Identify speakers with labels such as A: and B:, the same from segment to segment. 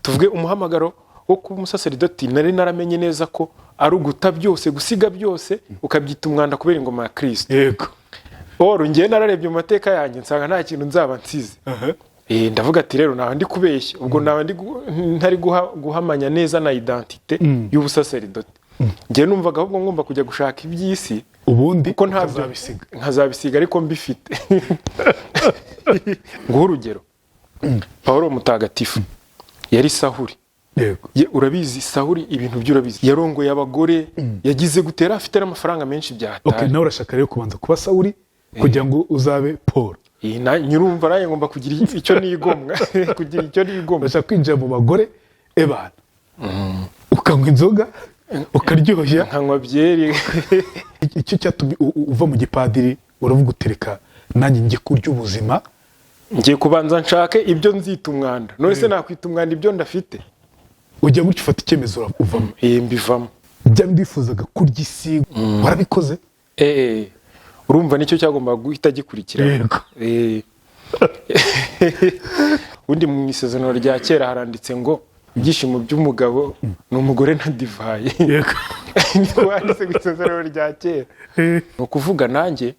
A: Tuvuge umuhamagaro wo kuba umusaseridoti, nari naramenye neza ko ari uguta byose, gusiga byose, ukabyita umwanda kubera ingoma ya Kirisito. Or njyewe nararebye mu mateka yanjye, nsanga nta kintu nzaba nsize. Ndavuga ati rero naba ndi kubeshya, ubwo naba ndi ntari guhamanya neza na identité y'ubusaseridoti. Njyewe numvaga ahubwo ngomba kujya gushaka iby'isi,
B: ubundi
A: kuko ntabyo
B: ukazabisiga.
A: Nkazabisiga ariko mbifite. Nguhe urugero: Paul Mutagatifu yari Sahuri. Urabizi Sahuri, ibintu bye urabizi, yarongoye abagore, yagize gutera, afite n'amafaranga menshi bya hatari.
B: Nawe urashaka rero kubanza kuba Sawuri kugira ngo uzabe Paul?
A: Nyirumva nanjye ngomba kugira icyo nigomwa, kugira icyo nigomwa.
B: Urashaka kwinjira mu bagore, ebana, ukanywa inzoga, ukaryoshya.
A: Nkanywa byeri.
B: Icyo cyatumye uva mu gipadiri, uravuga utereka nanjye njye kurya ubuzima.
A: Ngiye kubanza nshake ibyo nzita umwanda. None se nakwita umwanda ibyo ndafite?
B: Ujya gutya ufata icyemezo, uvamo.
A: Mbivamo.
B: Bya ndifuzaga kurya isi, warabikoze?
A: Urumva nicyo cyagombaga guhita gikurikira. Ubundi mu Isezerano rya Kera haranditse ngo ibyishimo by'umugabo ni umugore na divayi. Niko handitse mu Isezerano rya Kera. Ni ukuvuga nanjye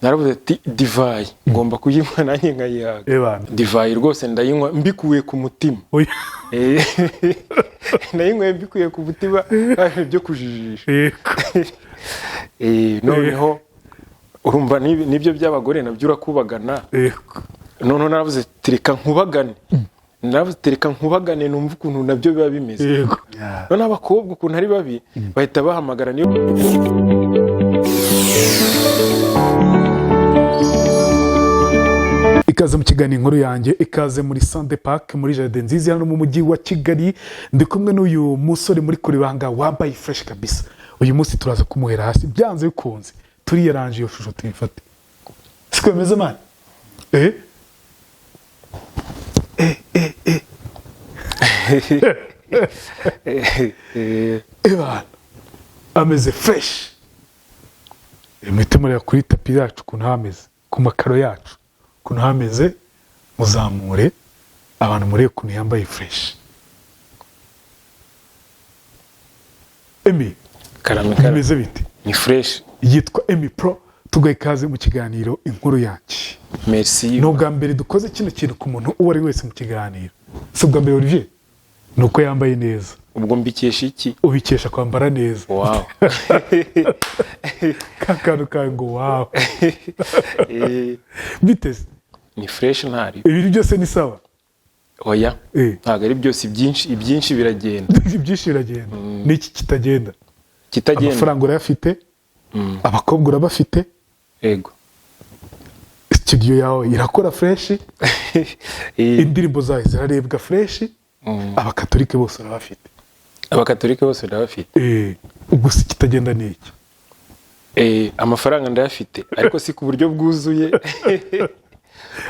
A: naravuze ati divayi ngomba kuyinywa, nanjye nkayihaga.
B: Ebana.
A: Divayi rwose ndayinywa mbikuye ku mutima.
B: Oya.
A: Nayinyweye mbikuye ku mutima, nta bintu byo kujijisha. Noneho urumva n'ibyo by'abagore nabyo urakubagana. Noneho naravuze ati reka nkubagane, naravuze ati reka nkubagane numve ukuntu nabyo biba bimeze. Noneho abakobwa ukuntu ari babi, bahita bahamagara niyo
B: Ikaze mu kiganiro Inkuru Yanjye, ikaze muri Sande Park, muri jardin nziza hano mu mujyi wa Kigali. Ndi kumwe n'uyu musore muri kuribanga wambaye fresh kabisa. Uyu munsi turaza kumuhera hasi byanze bikunze, turiyaranje iyo shusho tuyifate. Siko bimeze man? Eh eh eh eh. Ebana, ameze fresh. Muhite mureba kuri tapi yacu ukuntu hameze, ku makaro yacu ukuntu hameze, muzamure abantu murebe ukuntu yambaye fresh. Emi.
A: Karame karame.
B: Bimeze bite?
A: Ni fresh.
B: Yitwa Emi Pro. Tugaha ikaze mu kiganiro Inkuru Yanjye.
A: Merci.
B: Ni ubwa mbere dukoze kino kintu ku muntu uwo ari we wese mu kiganiro, si ubwa mbere. Olivier, ni uko yambaye neza.
A: Ubwo mbikesha iki?
B: Ubikesha kwambara neza.
A: Wow.
B: Ka kantu kawe ngo wow. Biteze.
A: Ni fresh, ntari.
B: Ibintu byose ni sawa?
A: Oya.
B: Eh.
A: Ntabwo ari byose, ibyinshi, ibyinshi biragenda.
B: Ibyinshi biragenda, n'iki kitagenda?
A: Kitagenda?
B: Amafaranga urayafite, abakobwa urabafite,
A: Yego.
B: studio yawe irakora fresh, indirimbo zawe zirarebwa fresh, abakatolike bose urabafite.
A: Abakatolike bose ndabafite.
B: Ubwo se ikitagenda ni iki?
A: Amafaranga ndayafite, ariko si ku buryo bwuzuye.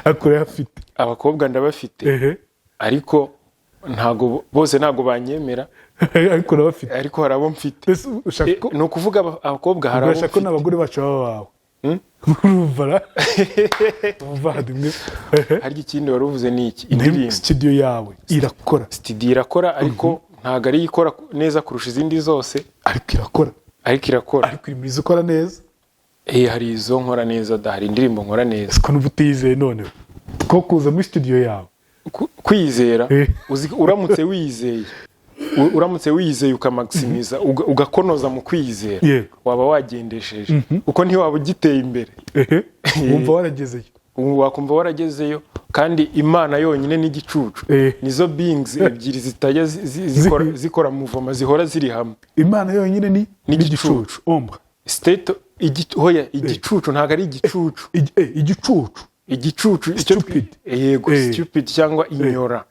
B: Ariko urayafite.
A: Abakobwa ndabafite, ariko ntago bose, ntago banyemera.
B: Ariko urabafite.
A: Ariko hari abo mfite.
B: Mbese ushaka ko
A: Ni ukuvuga abakobwa hari abo
B: urashaka ko
A: mfite.
B: n'abagore bacu baba bawe? Urumva ra umuvandimwe?
A: Harya ikindi wari uvuze ni iki? Indirimbo?
B: Studio yawe irakora?
A: Studio irakora, ariko ntago ari ikora neza kurusha izindi zose.
B: Ariko irakora.
A: Ariko irakora.
B: Ariko iri muri izo ukora neza.
A: Hari izo nkora neza da, hari indirimbo nkora neza.
B: Siko n'uba utiyizeye noneho ko kuza muri studio yawe?
A: Kwizera, uramutse wizeye, uramutse wizeye ukamaximiza, ugakonoza mu kwizera, waba wagendesheje, kuko ntiwaba ugiteye imbere.
B: Wumva waragezeyo.
A: Ubu wakumva waragezeyo, kandi Imana yonyine n'igicucu nizo beings ebyiri zitajya zikora mouvement, zihora ziri hamwe.
B: Imana yonyine ni
A: N'igicucu.
B: N'igicucu ombre.
A: State hoya, igicucu ntabwo ari igicucu.
B: Igicucu.
A: Igicucu icyo
B: Stupid.
A: Yego. Stupid cyangwa ignorant.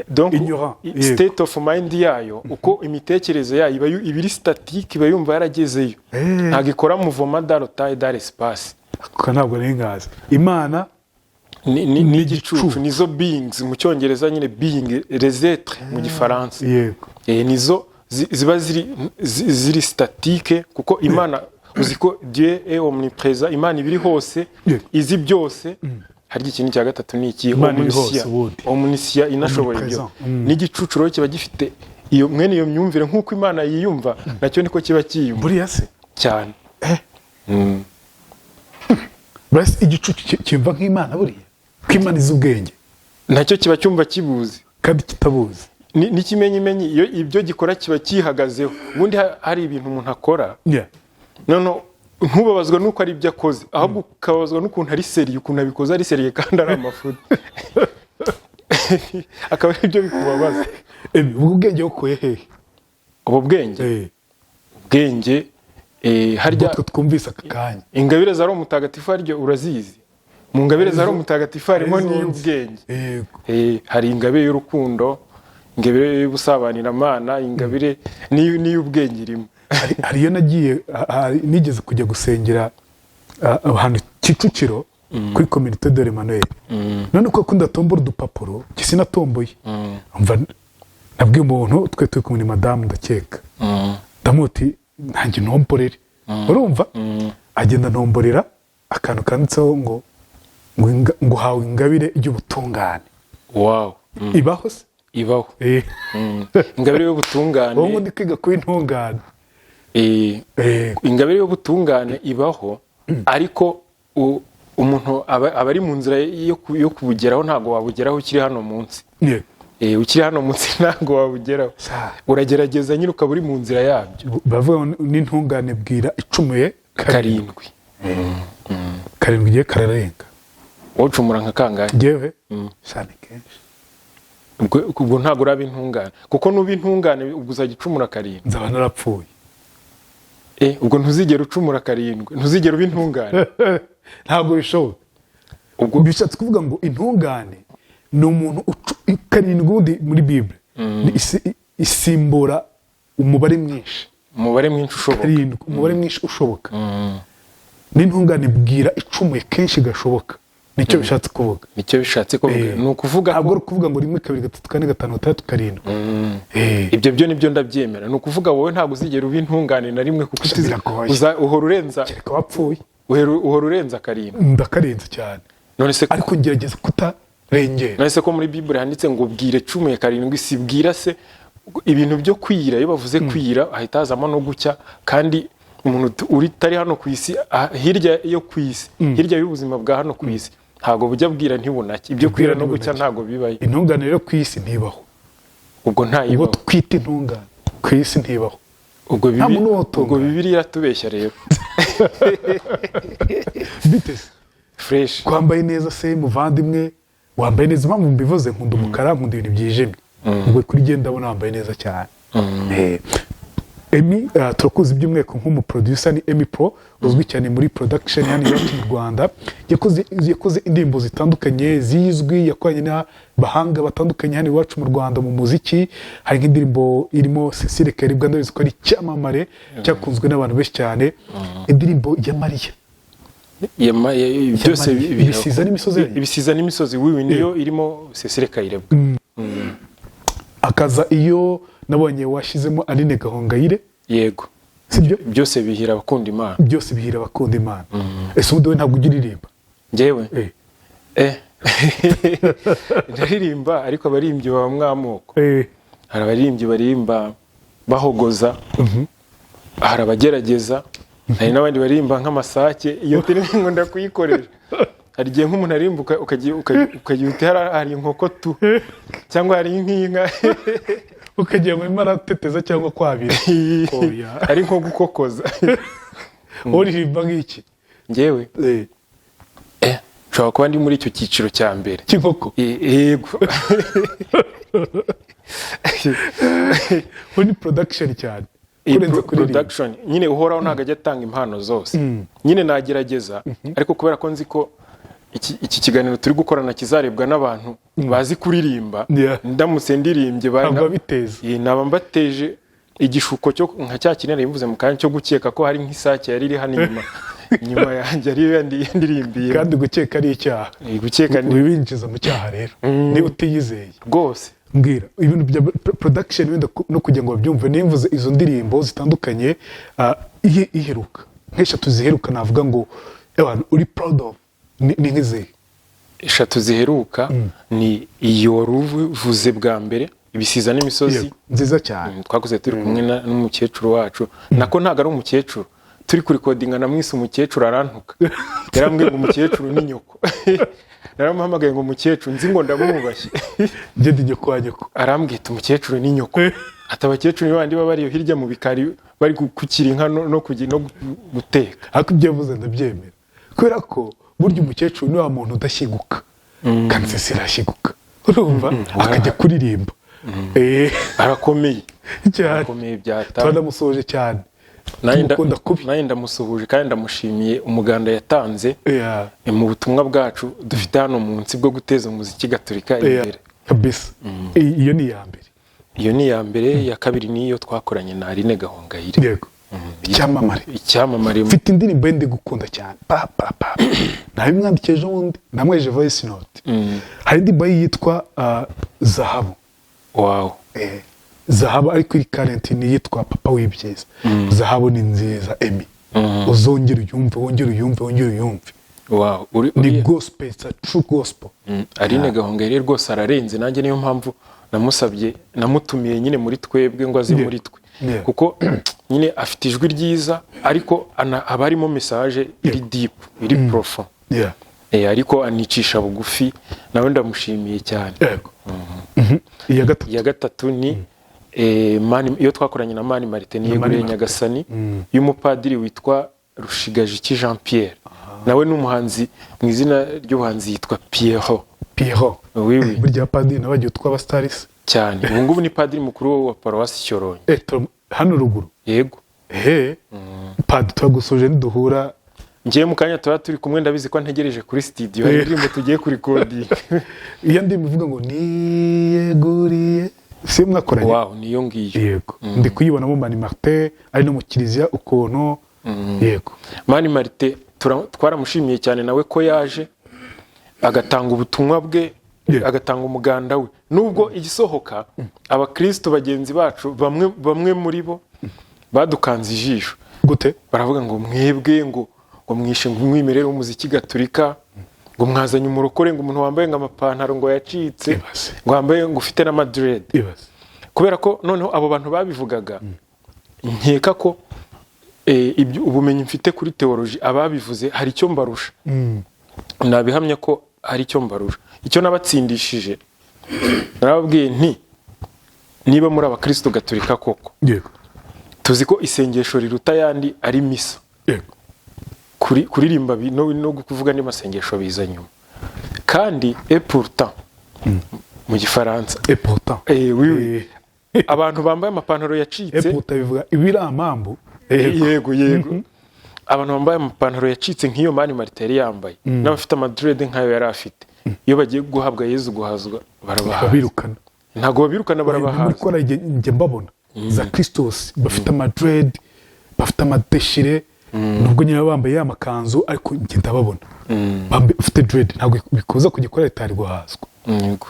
A: Donc
B: Ignorant, yego.
A: State of mind yayo, uko imitekerereze yayo iba iba iri statique, iba yumva yaragezeyo. Ntabwo ikora mouvement dans le temps et dans l'espace.
B: Ako ntabwo nari nkazi. Imana
A: N'igicucu.
B: N'igicucu.
A: Nizo beings mu Cyongereza nyine, being, les êtres mu Gifaransa. Nizo ziba ziri statique, kuko Imana, uzi ko Dieu est omniprésent, Imana iba iri hose, izi byose. Harya ikintu cya gatatu ni iki?
B: Imana iri hose ubundi.
A: Omniscient, inashoboye ibyo.
B: Omnipresent.
A: N'igicucu rero kiba gifite iyo mwene iyo myumvire. Nk'uko Imana yiyumva, nacyo niko kiba cyiyumva.
B: Buriya se?
A: Cyane.
B: Buriya se igicucu cyumva nk'Imana? Buriya ko Imana izi ubwenge?
A: Nacyo kiba cyumva kibuzi.
B: Kandi kitabuzi.
A: N'ikimenyimenyi, iyo ibyo gikora kiba cyihagazeho. Ubundi hari ibintu umuntu akora, noneho ntubabazwa n'uko ari ibyo akoze, ahubwo ukababazwa n'ukuntu ari sérieux, ukuntu abikoze ari sérieux kandi ari amafuti, akaba ari byo bikubabaza.
B: Ubwo bwenge bukuye hehe?
A: Ubu bwenge? Ubwenge, harya
B: Ubwo twe twumvise aka kanya.
A: Ingabire za Roho Mutagatifu harya urazizi? Mu ngabire za Roho Mutagatifu harimo
B: Arizo nzi.
A: n'iy'ubwenge.
B: Yego.
A: Hari ingabire y'urukundo, ingabire y'ubusabanyiramana, ingabire n'iy'ubwenge irimo.
B: Hari iyo nagiye, nigeze kujya gusengera ahantu Kicukiro kuri Communauté de l'Emmanuel. None uko ndatombora udupapuro, njye sinatomboye. Umva, nabwiye umuntu twe turi kumwe, ni madamu ndakeka, ndamuti ntange ntomborere. Urumva, agenda ntomborera akantu kanditseho ngo uhawe ingabire y'ubutungane.
A: Wow.
B: Ibaho se?
A: Ibaho. Ingabire y'ubutungane.
B: Wowe ngo ndi kwiga kuba intungane.
A: Ingabire y'ubutungane ibaho, ariko umuntu aba ari mu nzira yo kubugeraho. Ntabwo wabugeraho ukiri hano munsi. Ukiri hano munsi ntabwo wabugeraho. Uragerageza nyine, ukaba uri mu nzira yabyo.
B: Bavuga ngo n'intungane bwira icumuye karindwi.
A: Karindwi.
B: Karindwi igiye kararenga.
A: Wowe ucumura nka kangahe?
B: Njyewe shani kenshi.
A: Ubwo ntabwo uraba intungane, kuko nuba intungane ubwo uzajya ucumura karindwi.
B: Nzaba narapfuye.
A: Ubwo ntuzigera ucumura karindwi, ntuzigera uba intungane.
B: Ntabwo bishoboka.
A: Ubwo
B: bishatse kuvuga ngo intungane ni umuntu karindwi ubundi muri Bible ni isimbura umubare mwinshi.
A: Umubare mwinshi ushoboka.
B: Karindwi, umubare mwinshi ushoboka. N'intungane bwira icumuye kenshi gashoboka, nicyo bishatse kuvuga.
A: Nicyo bishatse kuvuga. Ni ukuvuga
B: Ntabwo
A: ko
B: ari ukuvuga ngo rimwe, kabiri, gatatu, kane, gatanu, gatandatu, karindwi.
A: Ibyo byo nibyo ndabyemera. Ni ukuvuga wowe ntabwo uzigera uba intungane na rimwe, kuko
B: Biragoye.
A: Uhora urenza.
B: Kereka wapfuye.
A: Uhora urenza karindwi.
B: Ndakarenze cyane.
A: None se
B: Ariko ngerageza kutarengera.
A: None se ko muri Bibure handitse ngo bwire cumuye karindwi, si bwira se? Ibintu byo kwira, iyo bavuze kwira hahita hazamo no gucya, kandi umuntu uri utari hano ku isi, hirya yo ku isi, hirya y'ubuzima bwa hano ku isi, ntabwo bujya bwira ntibunake. Ibyo kwira no gucya
B: ntibunake.
A: Ntabwo bibayo.
B: Intungane rero ku isi ntibaho.
A: Ubwo
B: Ubwo
A: ntayibaho.
B: twita intungane ku isi ntibaho.
A: Ubwo
B: Nta muntu wotungana.
A: Ubwo Bibiri iratubeshya rero.
B: Bite se?
A: Fresh.
B: Twambaye neza se muvandimwe? Wambaye neza. Impamvu mbivuze, nkunda umukara, nkunda ibintu byijimye. Ubwo kuri jye ndabona wambaye neza cyane. Emmy, turakuzi by'umwihariko nk'umuproducer. Ni Emmy Pro, uzwi cyane muri production hano iwacu mu Rwanda. Yakoze indirimbo zitandukanye zizwi, yakoranye n'abahanga batandukanye hano iwacu mu Rwanda mu muziki. Hari nk'indirimbo irimo Cecile Kayirebwa, ndabizi ko ari icyamamare cyakunzwe n'abantu benshi cyane, indirimbo ya Mariya.
A: Byose
B: Mariya. Ibisiza n'imisozi yayo.
A: Ibisiza n'imisozi wiwi niyo irimo Cecile Kayirebwa.
B: Akaza iyo nabonye washyizemo Aline Gahongayire.
A: Yego.
B: Sibyo?
A: Byose bihira abakunda Imana.
B: Byose bihira abakunda Imana. Ese ubundi we ntabwo ujya uririmba?
A: Njyewe?
B: Eh.
A: Ndaririmba, ariko abaririmbyi baba amoko. Hari abaririmbyi baririmba bahogoza, hari abagerageza, hari n'abandi baririmba nk'amasake. Iyo terime nkunda kuyikoresha. Hari igihe nk'umuntu aririmba ukagira uti hari inkoko tu, cyangwa hari nk'inka.
B: Ukagira ngo arimo arateteza cyangwa kwabira. Oya.
A: Ari nko gukokoza.
B: Uririmba nk'iki?
A: Njyewe?
B: Eh.
A: Nshobora kuba ndi muri icyo cyiciro cya mbere.
B: Cy'inkoko?
A: Yego.
B: Ubu ni production cyane
A: Iyi
B: kurenza kuririmba.
A: Production nyine. Uhoraho ntabwo ajya atanga impano zose. Nyine nagerageza, ariko kubera ko nzi ko iki kiganiro turi gukorana kizarebwa n'abantu bazi kuririmba, ndamutse ndirimbye
B: Ntabwo biteza.
A: Naba mbateje igishuko cyo nka cya kintu bivuze mu kanya cyo gukeka ko hari nk'isake yari iri hano inyuma yanjye, ariyo yandirimbiye.
B: Kandi gukeka ari icyaha.
A: Gukeka ni
B: Wibinjiza mu cyaha rero niba utiyizeye.
A: Rwose.
B: Mbwira ibintu bya production wenda no kugira ngo babyumve. Nimvuze izo ndirimbo zitandukanye, iheruka, nk'eshatu ziheruka navuga ngo ewana uri proud of, ni nk'izihe?
A: Eshatu ziheruka ni iyo wari uvuze bwa mbere, Ibisiza n'Imisozi.
B: Yego, nziza cyane.
A: Twakoze turi kumwe n'umukecuru wacu. Nako ntabwo ari umukecuru, turi kurikodinga namwise umukecuru arantuka. Yarambwiye ngo umukecuru ni nyoko. Naramuhamagaye ngo umukecuru, nzi ngo ndamwubashye.
B: Njye ndi nyoko wa nyoko.
A: Arambwita umukecuru ni nyoko, ati abakecuru ni bandi baba bari hirya mu bikari bari gukukira inka no guteka.
B: Ariko ibyo yavuze ndabyemera, kubera ko burya umukecuru ni wa muntu udashyiguka, kandi Cecile irashyiguka, urumva, akajya kuririmba.
A: Arakomeye.
B: Cyane.
A: Arakomeye byata.
B: Turanamusoje cyane.
A: Nanjye
B: Tumukunda kubi.
A: Nanjye ndamusuhuje kandi ndamushimiye umuganda yatanze mu butumwa bwacu dufite hano munsi bwo guteza umuziki gatolika imbere.
B: Kabisa, iyo ni iya mbere.
A: Iyo ni iya mbere. Iya kabiri niyo twakoranye na Aline Gahongayire.
B: Yego, icyamamare.
A: Icyamamare.
B: Mfite indirimbo ye ndi gukunda cyane, pa pa pa. Nabimwandikiye ejo bundi, namweje voice note. Hari indirimbo ye yitwa Zahabu.
A: Wawu.
B: Zahabu, ariko iri current ni iyitwa Papa w'Ibyiza. Zahabu ni nziza, Emmy, uzongere uyumve, wongere uyumve, wongere uyumve.
A: Wawu, uri
B: Ni gospel, it's a true gospel.
A: Aline Gahongayire rwose ararenze. Nanjye niyo mpamvu namusabye, namutumiye nyine muri twebwe ngo aze muri twe, kuko nyine afite ijwi ryiza, ariko aba arimo message iri deep, iri profond. Ariko anicisha bugufi, nawe ndamushimiye cyane.
B: Yego. Iya gatatu?
A: Iya gatatu ni iyo twakoranye na Mani Martin,
B: Mani
A: Niyeguriye
B: Martin.
A: Nyagasani, y'umupadiri witwa Rushigajiki Jean Pierre. Nawe ni umuhanzi, mu izina ry'ubuhanzi yitwa Pierrot.
B: Pierrot.
A: Oui.
B: Burya padiri nawe agiye utwa abastarisi.
A: Cyane, ubu ngubu ni padiri mukuru wa paruwasi Shyorongi.
B: Hano ruguru?
A: Yego.
B: Ehe, padiri, turagusoje niduhura.
A: Ngiye mu kanya, tuba turi kumwe, ndabizi ko ntegereje kuri studio, hari indirimbo tugiye kurikodinga.
B: Iyo ndirimbo ivuga ngo niyeguriye, si yo mwakoranye?
A: Wow, niyo ngiyo.
B: Yego, ndi kuyibonamo Mani Martin ari no mu kiliziya ukuntu, yego.
A: Mani Martin twaramushimiye cyane nawe ko yaje agatanga ubutumwa bwe, agatanga umuganda we, nubwo igisohoka abakristo bagenzi bacu bamwe bamwe muri bo badukanze ijisho.
B: Gute?
A: Baravuga ngo mwebwe ngo mwishe ngo umwimerere w'umuziki gatolika, ngo mwazanye umurokore, ngo umuntu wambaye ngo amapantaro ngo yacitse,
B: Ibaze.
A: ngo wambaye ngo ufite n'amadread.
B: Ibaze.
A: Kubera ko noneho abo bantu babivugaga, nkeka ko ubumenyi mfite kuri théologie, ababivuze hari icyo mbarusha. Nabihamya ko hari icyo mbarusha. Icyo nabatsindishije, narababwiye nti niba muri abakristo gatolika koko, tuzi ko isengesho riruta ayandi ari misa. Kuririmba no kuvuga andi masengesho biza nyuma. Kandi et pourtant, mu gifaransa.
B: Et pourtant.
A: Oui, oui. Abantu bambaye amapantaro yacitse.
B: Et pourtant bivuga ibiri amambu.
A: Yego, abantu bambaye amapantaro yacitse nk'iyo Mani Martin yari yambaye, n'abafite amadread nk'ayo yari afite, iyo bagiye guhabwa Yezu guhazwa, barabahaza.
B: Babirukana.
A: Ntabwo babirukana,
B: Muri
A: barabahaza.
B: Kora njye mbabona za Christos bafite amadread, bafite amadéchiré, nubwo nyine baba bambaye ya makanzu, ariko njye ndababona ufite dread ntabwo bikuza kujya kuri alitari guhazwa.
A: Yego.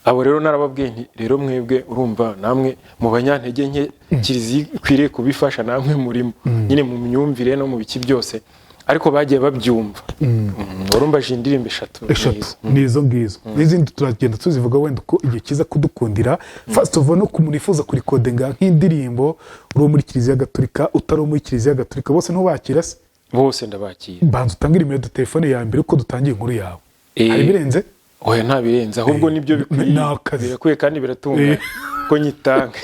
A: Abo rero narababwiye nti rero mwebwe, urumva namwe mu banyantege nke kiliziya ikwiriye kubifasha, namwe murimo nyine mu myumvire no mu biki byose, ariko bagiye babyumva. Warumvaje indirimbo eshatu.
B: Eshatu.
A: Nizo.
B: Ni izo ngizo, n'izindi turagenda tuzivuga wenda uko igihe kiza kudukundira. First of all, no ku muntu wifuza kurikodinga nk'indirimbo, uri uwo muri Kiliziya Gatolika, utari uwo muri Kiliziya Gatolika, bose ntubakira se?
A: Bose ndabakira.
B: Banza utange nimero de telefone ya mbere uko dutangiye inkuru yawe. Hari ibirenze?
A: Oya, nta birenze, ahubwo nibyo bikwiye.
B: Ni akazi.
A: Birakwiye kandi biratunganye ko nyitanga.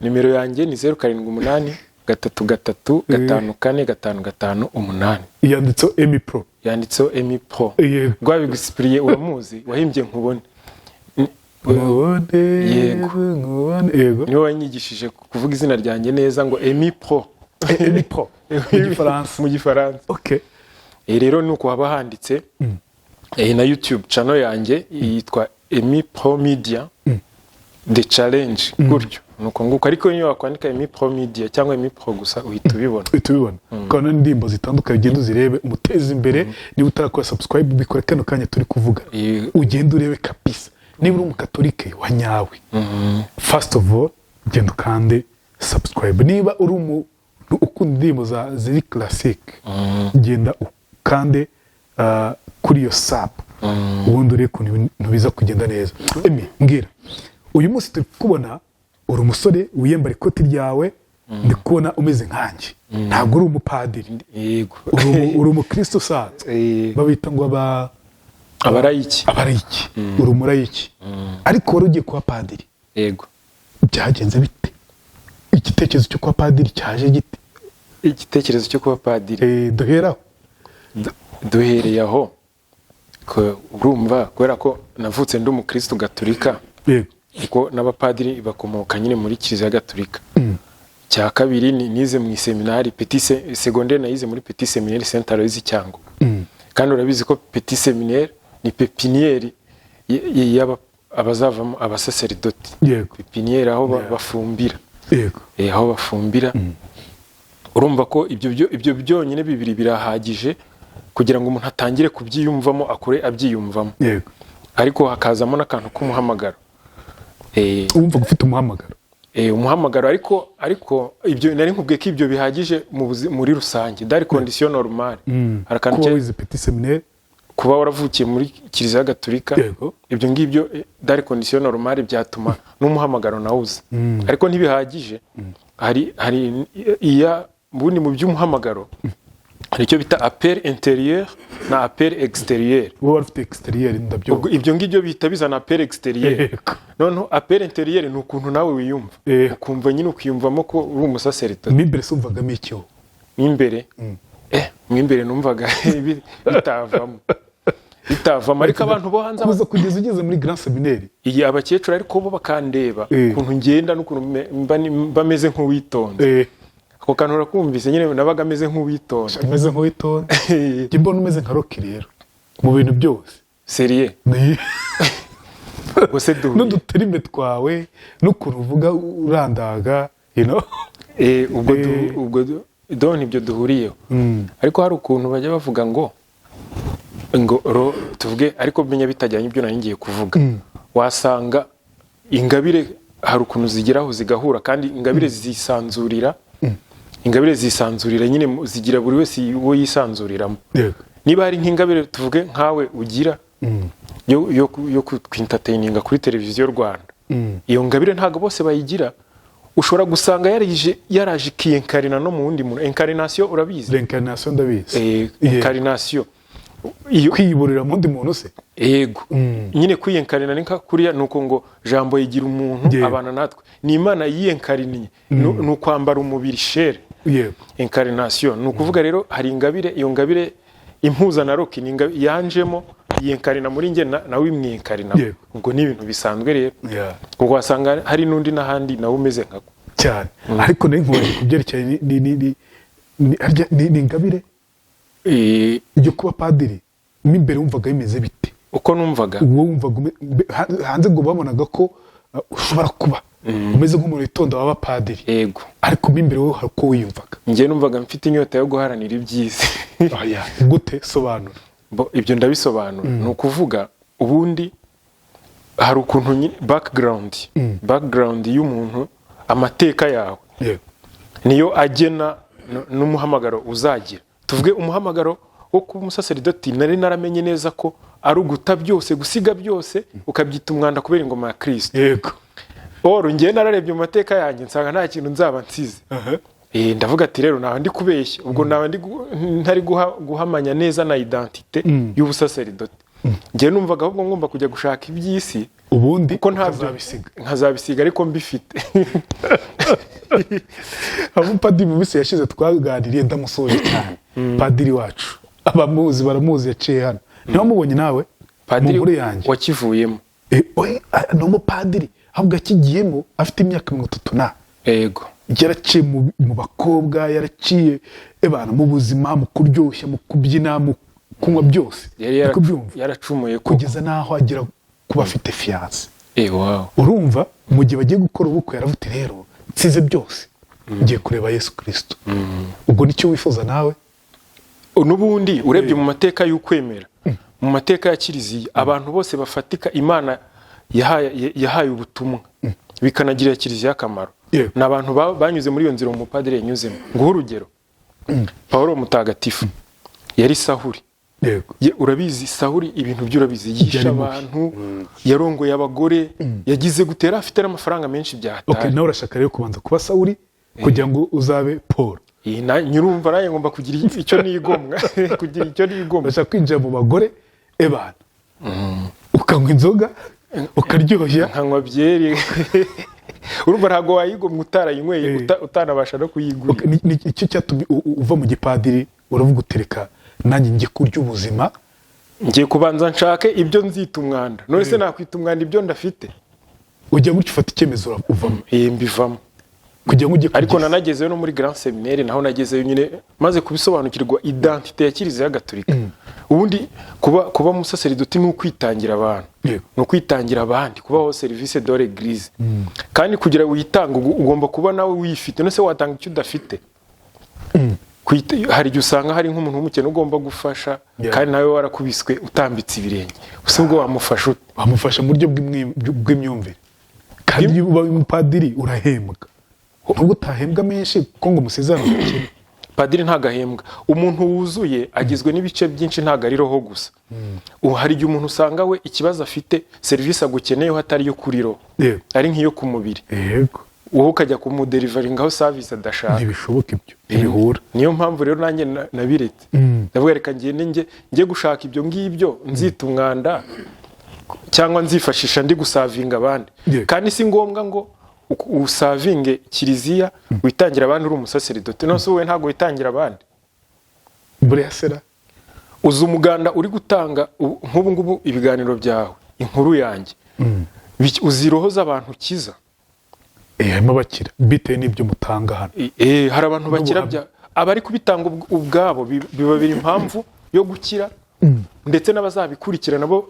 A: Nimero yanjye ni 0783335558.
B: Yanditseho Emmy Pro.
A: Yanditseho Emmy Pro.
B: Yego.
A: Rwabigusipiriye, uramuzi, wahimbye Nkubone.
B: Nkubone.
A: Yego.
B: Nkubone, yego.
A: Niwe wanyigishije kuvuga izina ryanjye neza ngo Emmy Pro.
B: Emmy Pro mu gifaransa.
A: Mu gifaransa.
B: Okay.
A: Rero ni uko haba handitse. Na YouTube channel yanjye yitwa Emmy Pro Media The Challenge, gutyo nuko nguko. Ariko niyo wakwandika Emmy Pro Media cyangwa Emmy Pro gusa, uhita ubibona.
B: Uhita ubibona, ukabona n'indirimbo zitandukanye. Ugenda uzirebe, umuteze imbere. Niba utarakora subscribe, bikore kano kanya turi kuvuga. Ugende urebe kabisa. Niba uri umukatolike wa nyawe, first of all genda ukande subscribe. Niba uri umuntu ukunda indirimbo za ziri classic, genda Ukande kuri iyo sub, ubundi urebe ukuntu ibintu biza kugenda neza. Emmy, mbwira, uyu munsi turi kubona uri umusore wiyambara ikoti ryawe, ndi kubona umeze nkanjye, ntabwo uri umupadiri.
A: Yego.
B: Uri umukristo usanzwe. Babita ngo aba
A: Abarayiki.
B: Abarayiki. Uri umurayiki, ariko wari ugiye kuba padiri.
A: Yego.
B: Byagenze bite? Igitekerezo cyo kuba padiri cyaje gite?
A: Igitekerezo cyo kuba padiri?
B: Duheraho.
A: Duhereye aho urumva, kubera ko navutse ndi umukristo gatolika, kuko n'abapadiri bakomoka nyine muri Kiliziya Gatolika. Cya kabiri ni nize mu iseminari petit secondaire, nayize muri Petit Séminaire Saint Aloys Cyangugu. Kandi urabizi ko Petit Séminaire ni pépinière abazavamo abasaseridoti. Pépinière aho bafumbira. Aho bafumbira. Urumva ko ibyo byonyine bibiri birahagije kugira ngo umuntu atangire kubyiyumvamo, akure abyiyumvamo. Ariko hakazamo n'akantu k'umuhamagaro.
B: Wumva ufite umuhamagaro?
A: Umuhamagaro, ariko ibyo nari nkubwiye ko ibyo bihagije muri rusange, dans condition normale. Hari akantu
B: Kuba wize petit séminaire.
A: Kuba waravukiye muri Kiliziya Gatolika. Ibyo ngibyo, dans condition normale, byatuma n'umuhamagaro nawe uza, ariko ntibihagije. Hari iya ubundi mu by'umuhamagaro hari icyo bita appel intérieur na appel extérieur.
B: Wowe wari ufite extérieur, ndabyumva.
A: Ubwo ibyo ngibyo bihita bizana appel extérieur. Noneho appel intérieur ni ukuntu nawe wiyumva, ukumva nyine ukiyumvamo ko uri umusaseridoti.
B: Mo imbere se wumvagamo iki wowe?
A: Mo imbere, mo imbere numvaga bitavamo, ariko abantu bo hanze
B: Kuza kugeza ugeze muri grand séminaire.
A: Iyi abakecuru ariko bo bakandeba ukuntu ngenda n'ukuntu mba meze nk'uwitonze. Ako kantu urakumvise nyine, nabaga meze nk'uwitonze.
B: Umeze nk'uwitonze. Njye mbona umeze nka Rocky rero mu bintu byose.
A: Sérieux? Ubwo se duhuye?
B: N'uduterime twawe n'ukuntu uvuga urandaga.
A: Ubwo ubwo donc ibyo duhuriyeho. Ariko hari ukuntu bajya bavuga ngo tuvuge, ariko menya bitajyanye ibyo nari ngiye kuvuga, wasanga ingabire hari ukuntu zigeraho zigahura, kandi ingabire zisanzurira, ingabire zisanzurira nyine, zigira buri wese uwo yisanzuriramo. Niba hari nk'ingabire, tuvuge nkawe ugira yo kwintertaininga kuri Televiziyo Rwanda, iyo ngabire ntabwo bose bayigira. Ushobora gusanga yaraje ikiyincarna no mu wundi muntu. Incarnation urabizi?
B: L'incarnation ndabizi.
A: Incarnation iyo
B: Kwiyiburira mu wundi muntu se?
A: Yego nyine, kwiyincarna ni nka kuriya, ni uko ngo Jambo yigira umuntu, abana natwe, ni Imana yiyincarniye, ni ukwambara umubiri, chair. Incarnation ni ukuvuga rero hari ingabire, iyo ngabire impuza na Rocky ni yanjemo, yiyincarna muri njye, nawe imwiyincarna. Ubwo ni ibintu bisanzwe rero, ubwo wasanga hari n'undi n'ahandi nawe umeze nkako.
B: Cyane, ariko nari nkubaje ku byerekeye ni ingabire yo kuba padiri, mo imbere wumvaga bimeze bite?
A: Uko numvaga?
B: Uwo wumvaga hanze ngo babonaga ko ushobora kuba umeze nk'umuntu witonda waba padiri.
A: Yego.
B: Ariko mo imbere wowe hari uko wiyumvaga?
A: Njye numvaga mfite inyota yo guharanira ibyiza.
B: Oya, gute? Sobanura.
A: Bo, ibyo ndabisobanura, ni ukuvuga ubundi hari ukuntu background y'umuntu, amateka yawe niyo agena n'umuhamagaro uzagira. Tuvuge umuhamagaro wo kuba umusaseridoti, nari naramenye neza ko ari uguta byose, gusiga byose, ukabyita umwanda kubera ingoma ya Kirisito. Or njyewe nararebye mu mateka yanjye nsanga nta kintu nzaba nsize. Ndavuga ati rero naba ndi kubeshya, ubwo naba ntari guhamanya neza na identité y'ubusaseridoti. Njyewe numvaga ahubwo ngomba kujya gushaka iby'isi,
B: ubundi
A: kuko ntabyo
B: ukazabisiga.
A: Nkazabisiga ariko mbifite.
B: Abo padiri mu minsi yashize twaganiriye, ndamusoje cyane, padiri wacu, abamuzi baramuzi, yaciye hano, ntiwamubonye nawe mu
A: Padiri
B: nkuru yanjye?
A: Wakivuyemo?
B: Oya, ni umupadiri ahubwo akigiyemo afite imyaka 30 na yaraciye mu bakobwa, yaraciye ebana mu buzima, mu kuryoshya, mu kubyina, mu kunywa byose.
A: Yari
B: Uri kubyumva?
A: yaracumuye ko
B: Kugeza n'aho agera kuba afite fiancée.
A: Wow.
B: Urumva, mu gihe bagiye gukora ubukwe yaravuze ati: "Rero nsize byose, ngiye kureba Yesu Kirisito." Ubwo nicyo wifuza nawe?
A: N'ubundi urebye mu mateka y'ukwemera, mu mateka ya Kiliziya, abantu bose bafatika Imana yahaye ubutumwa bikanagirira Kiliziya akamaro, ni abantu banyuze muri iyo nzira umupadiri yanyuzemo. Nguhe urugero, Paul Mutagatifu. Yari Sahuri. Urabizi Sahuri, ibintu bye urabizi, yishe
B: Yari mubi.
A: abantu, yarongoye abagore, yagize gutera, afite n'amafaranga menshi bya hatari.
B: Nawe urashaka rero kubanza kuba Sawuri kugira ngo uzabe Paul?
A: Nyirumva nanjye ngomba kugira icyo nigomwa, kugira icyo nigomwa.
B: Urashaka kwinjira mu bagore, ebana, ukanywa inzoga, ukaryoshya.
A: Nkanywa byeri. Urumva ntabwo wayigomwa utarayinyweye, utanabasha no kuyigurira.
B: Okay, ni icyo cyatumye uva mu gipadiri, uravuga utereka nanjye njye kurya ubuzima.
A: Ngiye kubanza nshake ibyo nzita umwanda. None se nakwita umwanda ibyo ndafite?
B: Ujya gutyo, ufata icyemezo, uvamo.
A: Mbivamo.
B: Kugira ngo ujye
A: Ariko
B: kugeza.
A: nanagezeyo no muri grand séminaire, naho nagezeyo nyine maze kubisobanukirwa, identité ya Kiliziya Gatolika. Ubundi kuba umusaseridoti ni ukwitangira abantu, ni ukwitangira abandi, kubaho service de l'église. Kandi kugira witange ugomba kuba nawe wifite. None se watanga icyo udafite? Hari igihe usanga hari nk'umuntu w'umukene ugomba gufasha, kandi nawe warakubiswe utambitse ibirenge. Gusa ubwo wamufasha ute?
B: Wamufasha mu buryo bw'imyumvire. Kandi iyo ubaye umupadiri urahembwa, nubwo utahembwa menshi kuko ngo musezerane ubukene.
A: Padiri ntabwo ahembwa. Umuntu wuzuye agizwe n'ibice byinshi, ntabwo ari roho gusa. Ubu hari igihe umuntu usanga we ikibazo afite, serivisi agukeneyeho atari iyo kuri roho, ari nk'iyo ku mubiri, wowe ukajya kumudeliveringaho service adashaka.
B: Ntibishoboka ibyo, ntibihura.
A: Niyo mpamvu rero nanjye nabiretse. Ndavuga reka ngende njye gushaka ibyo ngibyo nzita umwanda cyangwa nzifashisha ndi gusavinga abandi. Kandi si ngombwa ngo usavinge kiliziya, witangira abandi uri umusaseridoti. None se wowe ntabwo witangira abandi?
B: Buriya sera.
A: Uzi umuganda uri gutanga nk'ubu ngubu ibiganiro byawe, inkuru yanjye, uzi roho z'abantu ukiza?
B: Harimo abakira bitewe n'ibyo mutanga hano.
A: Hari abantu bakira.
B: N'ubuhamya.
A: Abari kubitanga ubwabo bibabera impamvu yo gukira, ndetse n'abazabikurikira nabo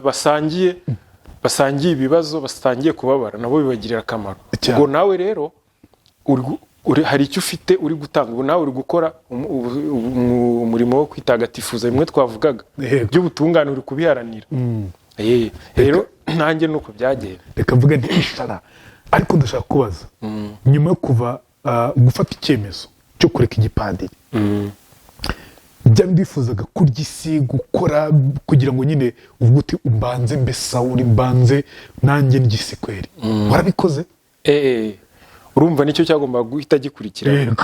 A: basangiye ibibazo, basangiye kubabara, nabo bibagirira akamaro. Ubwo nawe rero hari icyo ufite uri gutanga. Ubu nawe uri gukora umurimo wo kwitagatifuza, bimwe twavugaga by'ubutungane, uri kubiharanira. Rero nanjye nuko byagenda.
B: Reka mvuge nti ishara, ariko ndashaka kubaza: nyuma yo kuva gufata icyemezo cyo kureka igipadiri, bya ndifuzaga kurya isi, gukora kugira ngo nyine uvuge uti mbanze mbe Sawuri, mbanze nanjye ndya kweri, warabikoze?
A: Urumva nicyo cyagombaga guhita gikurikira.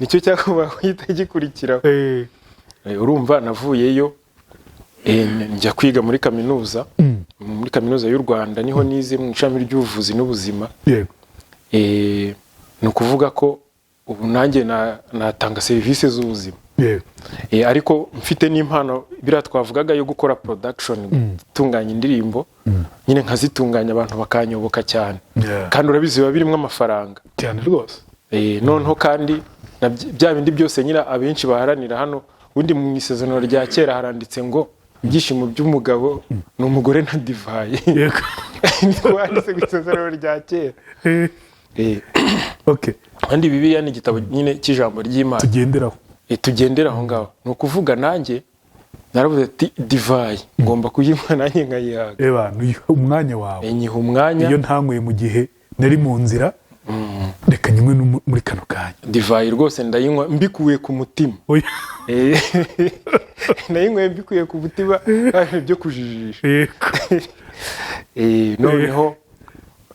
A: Nicyo cyagombaga guhita gikurikiraho. Urumva navuyeyo, njya kwiga muri kaminuza, muri Kaminuza y'u Rwanda niho nize mu ishami ry'ubuvuzi n'ubuzima. Ni ukuvuga ko ubu nanjye natanga serivisi z'ubuzima. Ariko mfite n'impano biriya twavugaga yo gukora production, gutunganya indirimbo nyine, nkazitunganya abantu bakanyoboka cyane. Kandi urabizi biba birimo amafaranga.
B: Cyane rwose.
A: Noneho kandi na bya bindi byose nyine abenshi baharanira hano. Ubundi mu Isezerano rya Kera haranditse ngo ibyishimo by'umugabo ni umugore na divayi. Niko handitse mu Isezerano rya Kera. Kandi Bibiliya ni igitabo nyine cy'ijambo ry'Imana
B: tugenderaho.
A: Tugendera aho ngaho. Ni ukuvuga nanjye naravuze ati divayi ngomba kuyinywa, nanjye nkayihaga.
B: Eba umwanya wawe.
A: Nyiha umwanya.
B: Iyo ntanyweye mu gihe nari mu nzira, reka nywe no muri kano kanya.
A: Divayi rwose ndayinywa mbikuye ku mutima.
B: Oya.
A: Nayinyweye mbikuye ku mutima, nta bintu byo kujijisha. Noneho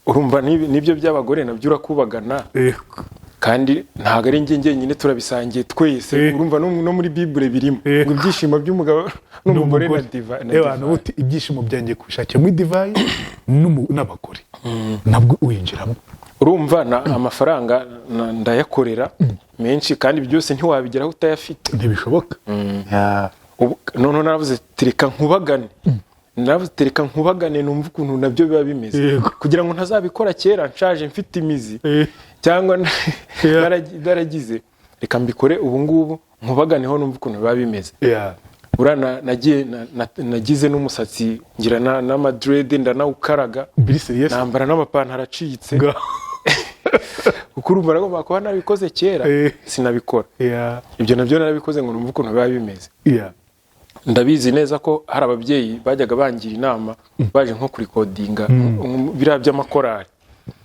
A: urumva n'ibyo by'abagore nabyo urakubagana. Kandi ntabwo ari njye njyenyine, turabisangiye twese. Urumva no muri Bibure birimo ngo ibyishimo by'umugabo n'umugore na na
B: Ewa,
A: divayi.
B: Uti ibyishimo byanjye kubishakira muri divayi n'abagore, nabwo uyinjiramo.
A: Urumva na amafaranga ndayakorera menshi, kandi byose ntiwabigeraho utayafite.
B: Ntibishoboka.
A: Noneho naravuze ati reka nkubagane, naravuze ati reka nkubagane numve ukuntu nabyo biba bimeze, kugira ngo ntazabikora kera nshaje mfite imizi cyangwa naragize. Reka mbikore ubu ngubu, nkubaganeho numve ukuntu biba bimeze. Buriya nagiye nagize n'umusatsi, ngira n'amadrede, ndanawukaraga.
B: Biri serious.
A: Nambara n'amapantaro acitse, kuko urumva nagomba kuba narabikoze kera, sinabikora. Ibyo nabyo narabikoze ngo numve ukuntu biba bimeze. Ndabizi neza ko hari ababyeyi bajyaga bangira inama baje nko kurikodinga biriya by'amakorari,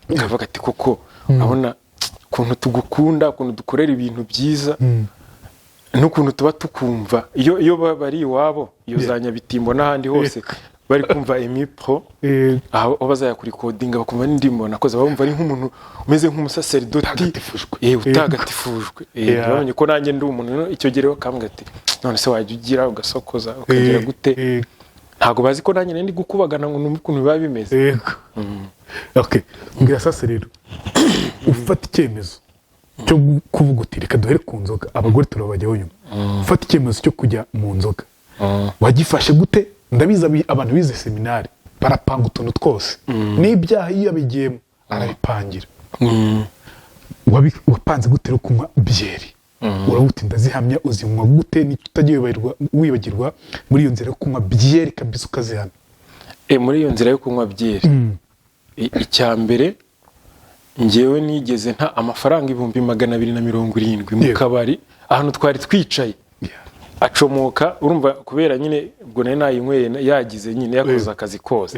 A: bakavuga ati koko urabona Ukuntu tugukunda, ukuntu dukorera ibintu byiza n'ukuntu tuba tukumva iyo bari iwabo, iyo za Nyabitimbo n'ahandi hose, bari kumva Emmy Pro, aho bazajya kurikodinga bakumva n'indirimbo nakoze, bumva ari nk'umuntu umeze nk'umusaseridoti.
B: Utagatifujwe.
A: Utagatifujwe. Ntibamenye ko nanjye ndi umuntu. Icyo gihe rero bakambwira ati: "None se wajya ugira ugasokoza, ukagira gute?" Ntabwo bazi ko nanjye nari ndi gukubagana ngo numve ukuntu biba bimeze.
B: Yego, okay. Mbwira sasa rero, ufata icyemezo cyo kuvuga uti: "Reka duhere ku nzoga, abagore turabajyaho nyuma." Ufata icyemezo cyo kujya mu nzoga, wagifashe gute? Ndabizi abantu bize seminari barapanga utuntu twose, n'ibyaha iyo yabigiyemo arabipangira. Wapanze gute rero kunywa byeri? Uravuga uti: "Ndazihamya." Uzinywa gute? Nicyo utajya wibagirwa muri iyo nzira yo kunywa byeri kabisa ukazihamya?
A: Muri iyo nzira yo kunywa byeri, icya mbere, ngewe nigeze nta amafaranga 270,000 mu kabari ahantu twari twicaye, acomoka. Urumva, kubera nyine ubwo nari nayinyweye, yagize nyine yakoze akazi kose,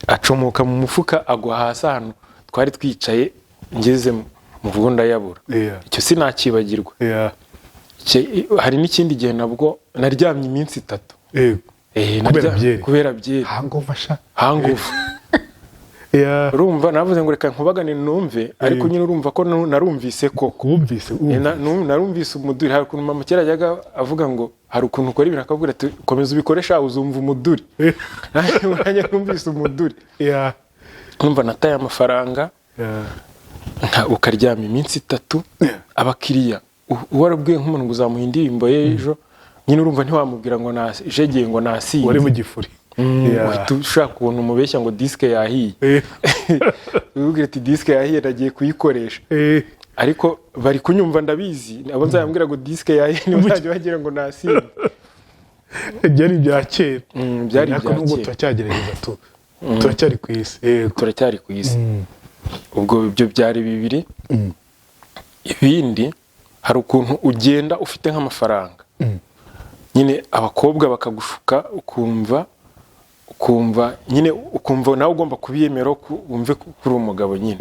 A: acomoka mu mufuka agwa hasi ahantu twari twicaye. Ngeze mu rugo ndayabura. Icyo sinakibagirwa. Hari n'ikindi gihe nabwo naryamye iminsi 3.
B: Kubera byeri?
A: Kubera byeri.
B: Hangover sha.
A: Hangover. Urumva navuze ngo reka nkubagane numve, ariko nyine urumva ko narumvise koko.
B: Wumvise.
A: Narumvise umuduri. Hari ukuntu mama kera yajyaga avuga ngo hari ukuntu ukora ibintu, akabwira ati: "Komeza ubikore sha, uzumva umuduri." Nanjye numvise umuduri. Numva nataye amafaranga, ukaryama iminsi 3. Abakiriya, warabwiye nk'umuntu ngo uzamuha indirimbo ye ejo, nyine urumva ntiwamubwira ngo najegeye, ngo nasinze.
B: Wari mu gifuri.
A: Uhita ushaka ukuntu umubeshya ngo disque yahiye. Ubwira ati: "Disque yahiye, nagiye kuyikoresha." Ariko bari kunyumva, ndabizi, abo nzayambwira ngo disque yahiye nibo bazajya bagira ngo nasinze.
B: Byari ibya kera.
A: Byari
B: Ariko
A: ibya
B: nubwo
A: kera.
B: turacyagerageza tu, turacyari ku isi. Yego.
A: Turacyari ku isi. Ubwo ibyo byari bibiri. Ibindi, hari ukuntu ugenda ufite nk'amafaranga, nyine abakobwa bakagushuka, ukumva nyine ukumva nawe ugomba kubiyemera, ko wumve ko uri umugabo nyine.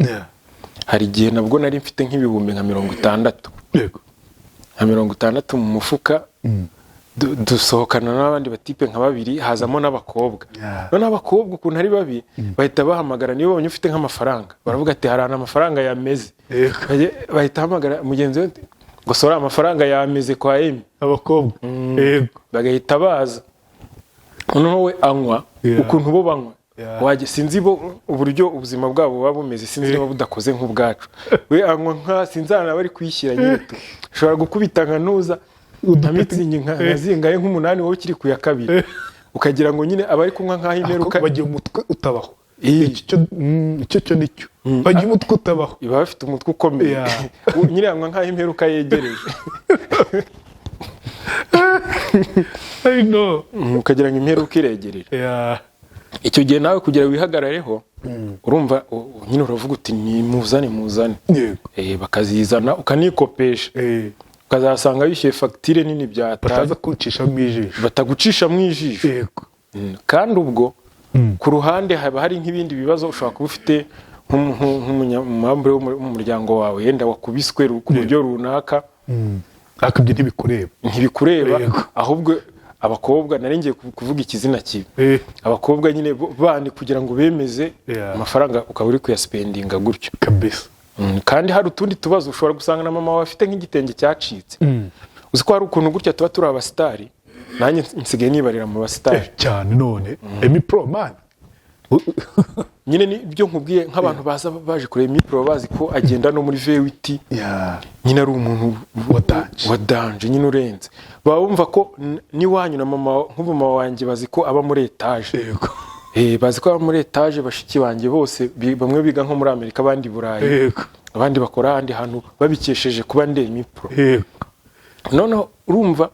A: Hari igihe nabwo nari mfite nk'ibihumbi nka 60, nka 60 mu mufuka, dusohokana n'abandi batipe nka babiri, hazamo n'abakobwa. Noneho abakobwa ukuntu ari babi, bahita bahamagara, niba babonye ufite nk'amafaranga baravuga ati: "Hari ahantu amafaranga yameze." Bahita bahamagara mugenzi we ngo: "Sora, amafaranga yameze kwa Emmy."
B: Abakobwa, yego.
A: Bagahita baza, noneho we anywa ukuntu bo banywa. Wajya, sinzi bo uburyo ubuzima bwabo buba bumeze, sinzi niba budakoze nk'ubwacu. We anywa nka sinzi ahantu aba ari kuyishyira nyine tu. Ushobora gukubita nka ntuza, nka Mützig, nka zingahe, nk'umunani, wowe ukiri ku ya kabiri, ukagira ngo nyine aba ari kunywa nk'aho imperuka.
B: Bagira umutwe utabaho. Icyo cyo nicyo, bagira umutwe utabaho.
A: Baba bafite umutwe ukomeye. Nyine anywa nk'aho imperuka yegereje.
B: I know.
A: Ukagira ngo imperuka iregereje. Icyo gihe nawe kugira wihagarareho, urumva nyine uravuga uti: "Ni muzane, muzane." Bakazizana, ukanikopesha, ukazasanga wishyuye fagitire nini byataye.
B: Bataza kuncishamo ijisho.
A: Batagucisha mu ijisho. Kandi ubwo ku ruhande haba hari nk'ibindi bibazo ushobora kuba ufite, nk'umunyamambure wo mu muryango wawe yenda wakubiswe ku buryo runaka.
B: Ariko ibyo ntibikureba.
A: Ntibikureba. Ahubwo abakobwa, nari ngiye kuvuga ikizina kibi, abakobwa nyine bandi kugira ngo bemeze, amafaranga ukaba uri kuyasipendinga gutyo.
B: Kabisa.
A: Kandi hari utundi tubazo ushobora gusanga na mama wawe afite nk'igitenge cyacitse. Uzi ko hari ukuntu gutya tuba turi abasitari? Nanjye nsigaye nibarira mu basitari.
B: Cyane, none Emmy Pro man.
A: Nyine nibyo nkubwiye, nk'abantu baza baje kureba Emmy Pro bazi ko agenda no muri V8, nyine ari umuntu
B: Wa danger.
A: Wa danger nyine urenze. Baba bumva ko n'iwanyu na mama, nk'ubu mama wanjye bazi ko aba muri etaje. Bazi ko aba muri etaje. Bashiki banjye bose bamwe biga nko muri Amerika, abandi i Burayi, abandi bakora ahandi hantu, babikesheje kuba ndi Emmy Pro. Noneho urumva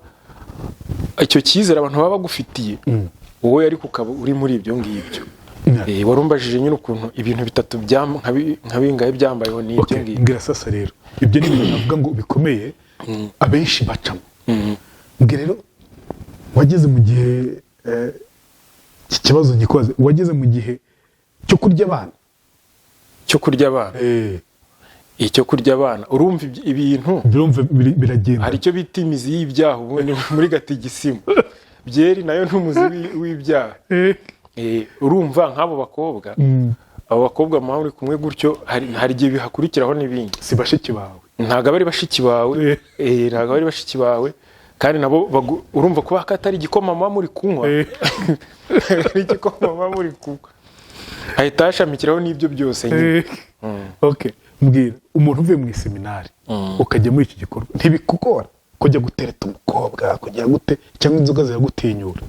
A: icyo cyizere abantu baba bagufitiye wowe, ariko ukaba uri muri ibyo ngibyo. Warumbajije nyine ukuntu ibintu bitatu nka bingahe byambayeho, ni ibyo ngibyo.
B: Mbwira sasa rero, ibyo ni ibintu navuga ngo bikomeye abenshi bacamo. Mbwira rero, wageze mu gihe, iki kibazo ngikoze, wageze mu gihe cyo kurya abana?
A: Cyo kurya abana? Icyo kurya abana, urumva ibintu
B: Birumva biragenda.
A: Hari icyo bita imizi y'ibyaha ubundi muri gatigisimu, byeri nayo ni umuzi w'ibyaha. Urumva nk'abo bakobwa, abo bakobwa muba muri kumwe gutyo, hari igihe bihakurikiraho n'ibindi.
B: Si bashiki bawe?
A: Ntabwo aba ari bashiki bawe. Ntabwo aba ari bashiki bawe, kandi nabo urumva kuba ko atari igikoma muba muri kunywa, ari igikoma muba muri kunywa, hahita hashamikiraho n'ibyo byose nyine.
B: Okay, mbwira, umuntu uvuye mu iseminari ukajya muri iki gikorwa, ntibikugora kujya gutereta umukobwa, kujya gute, cyangwa inzoga ziragutinyura?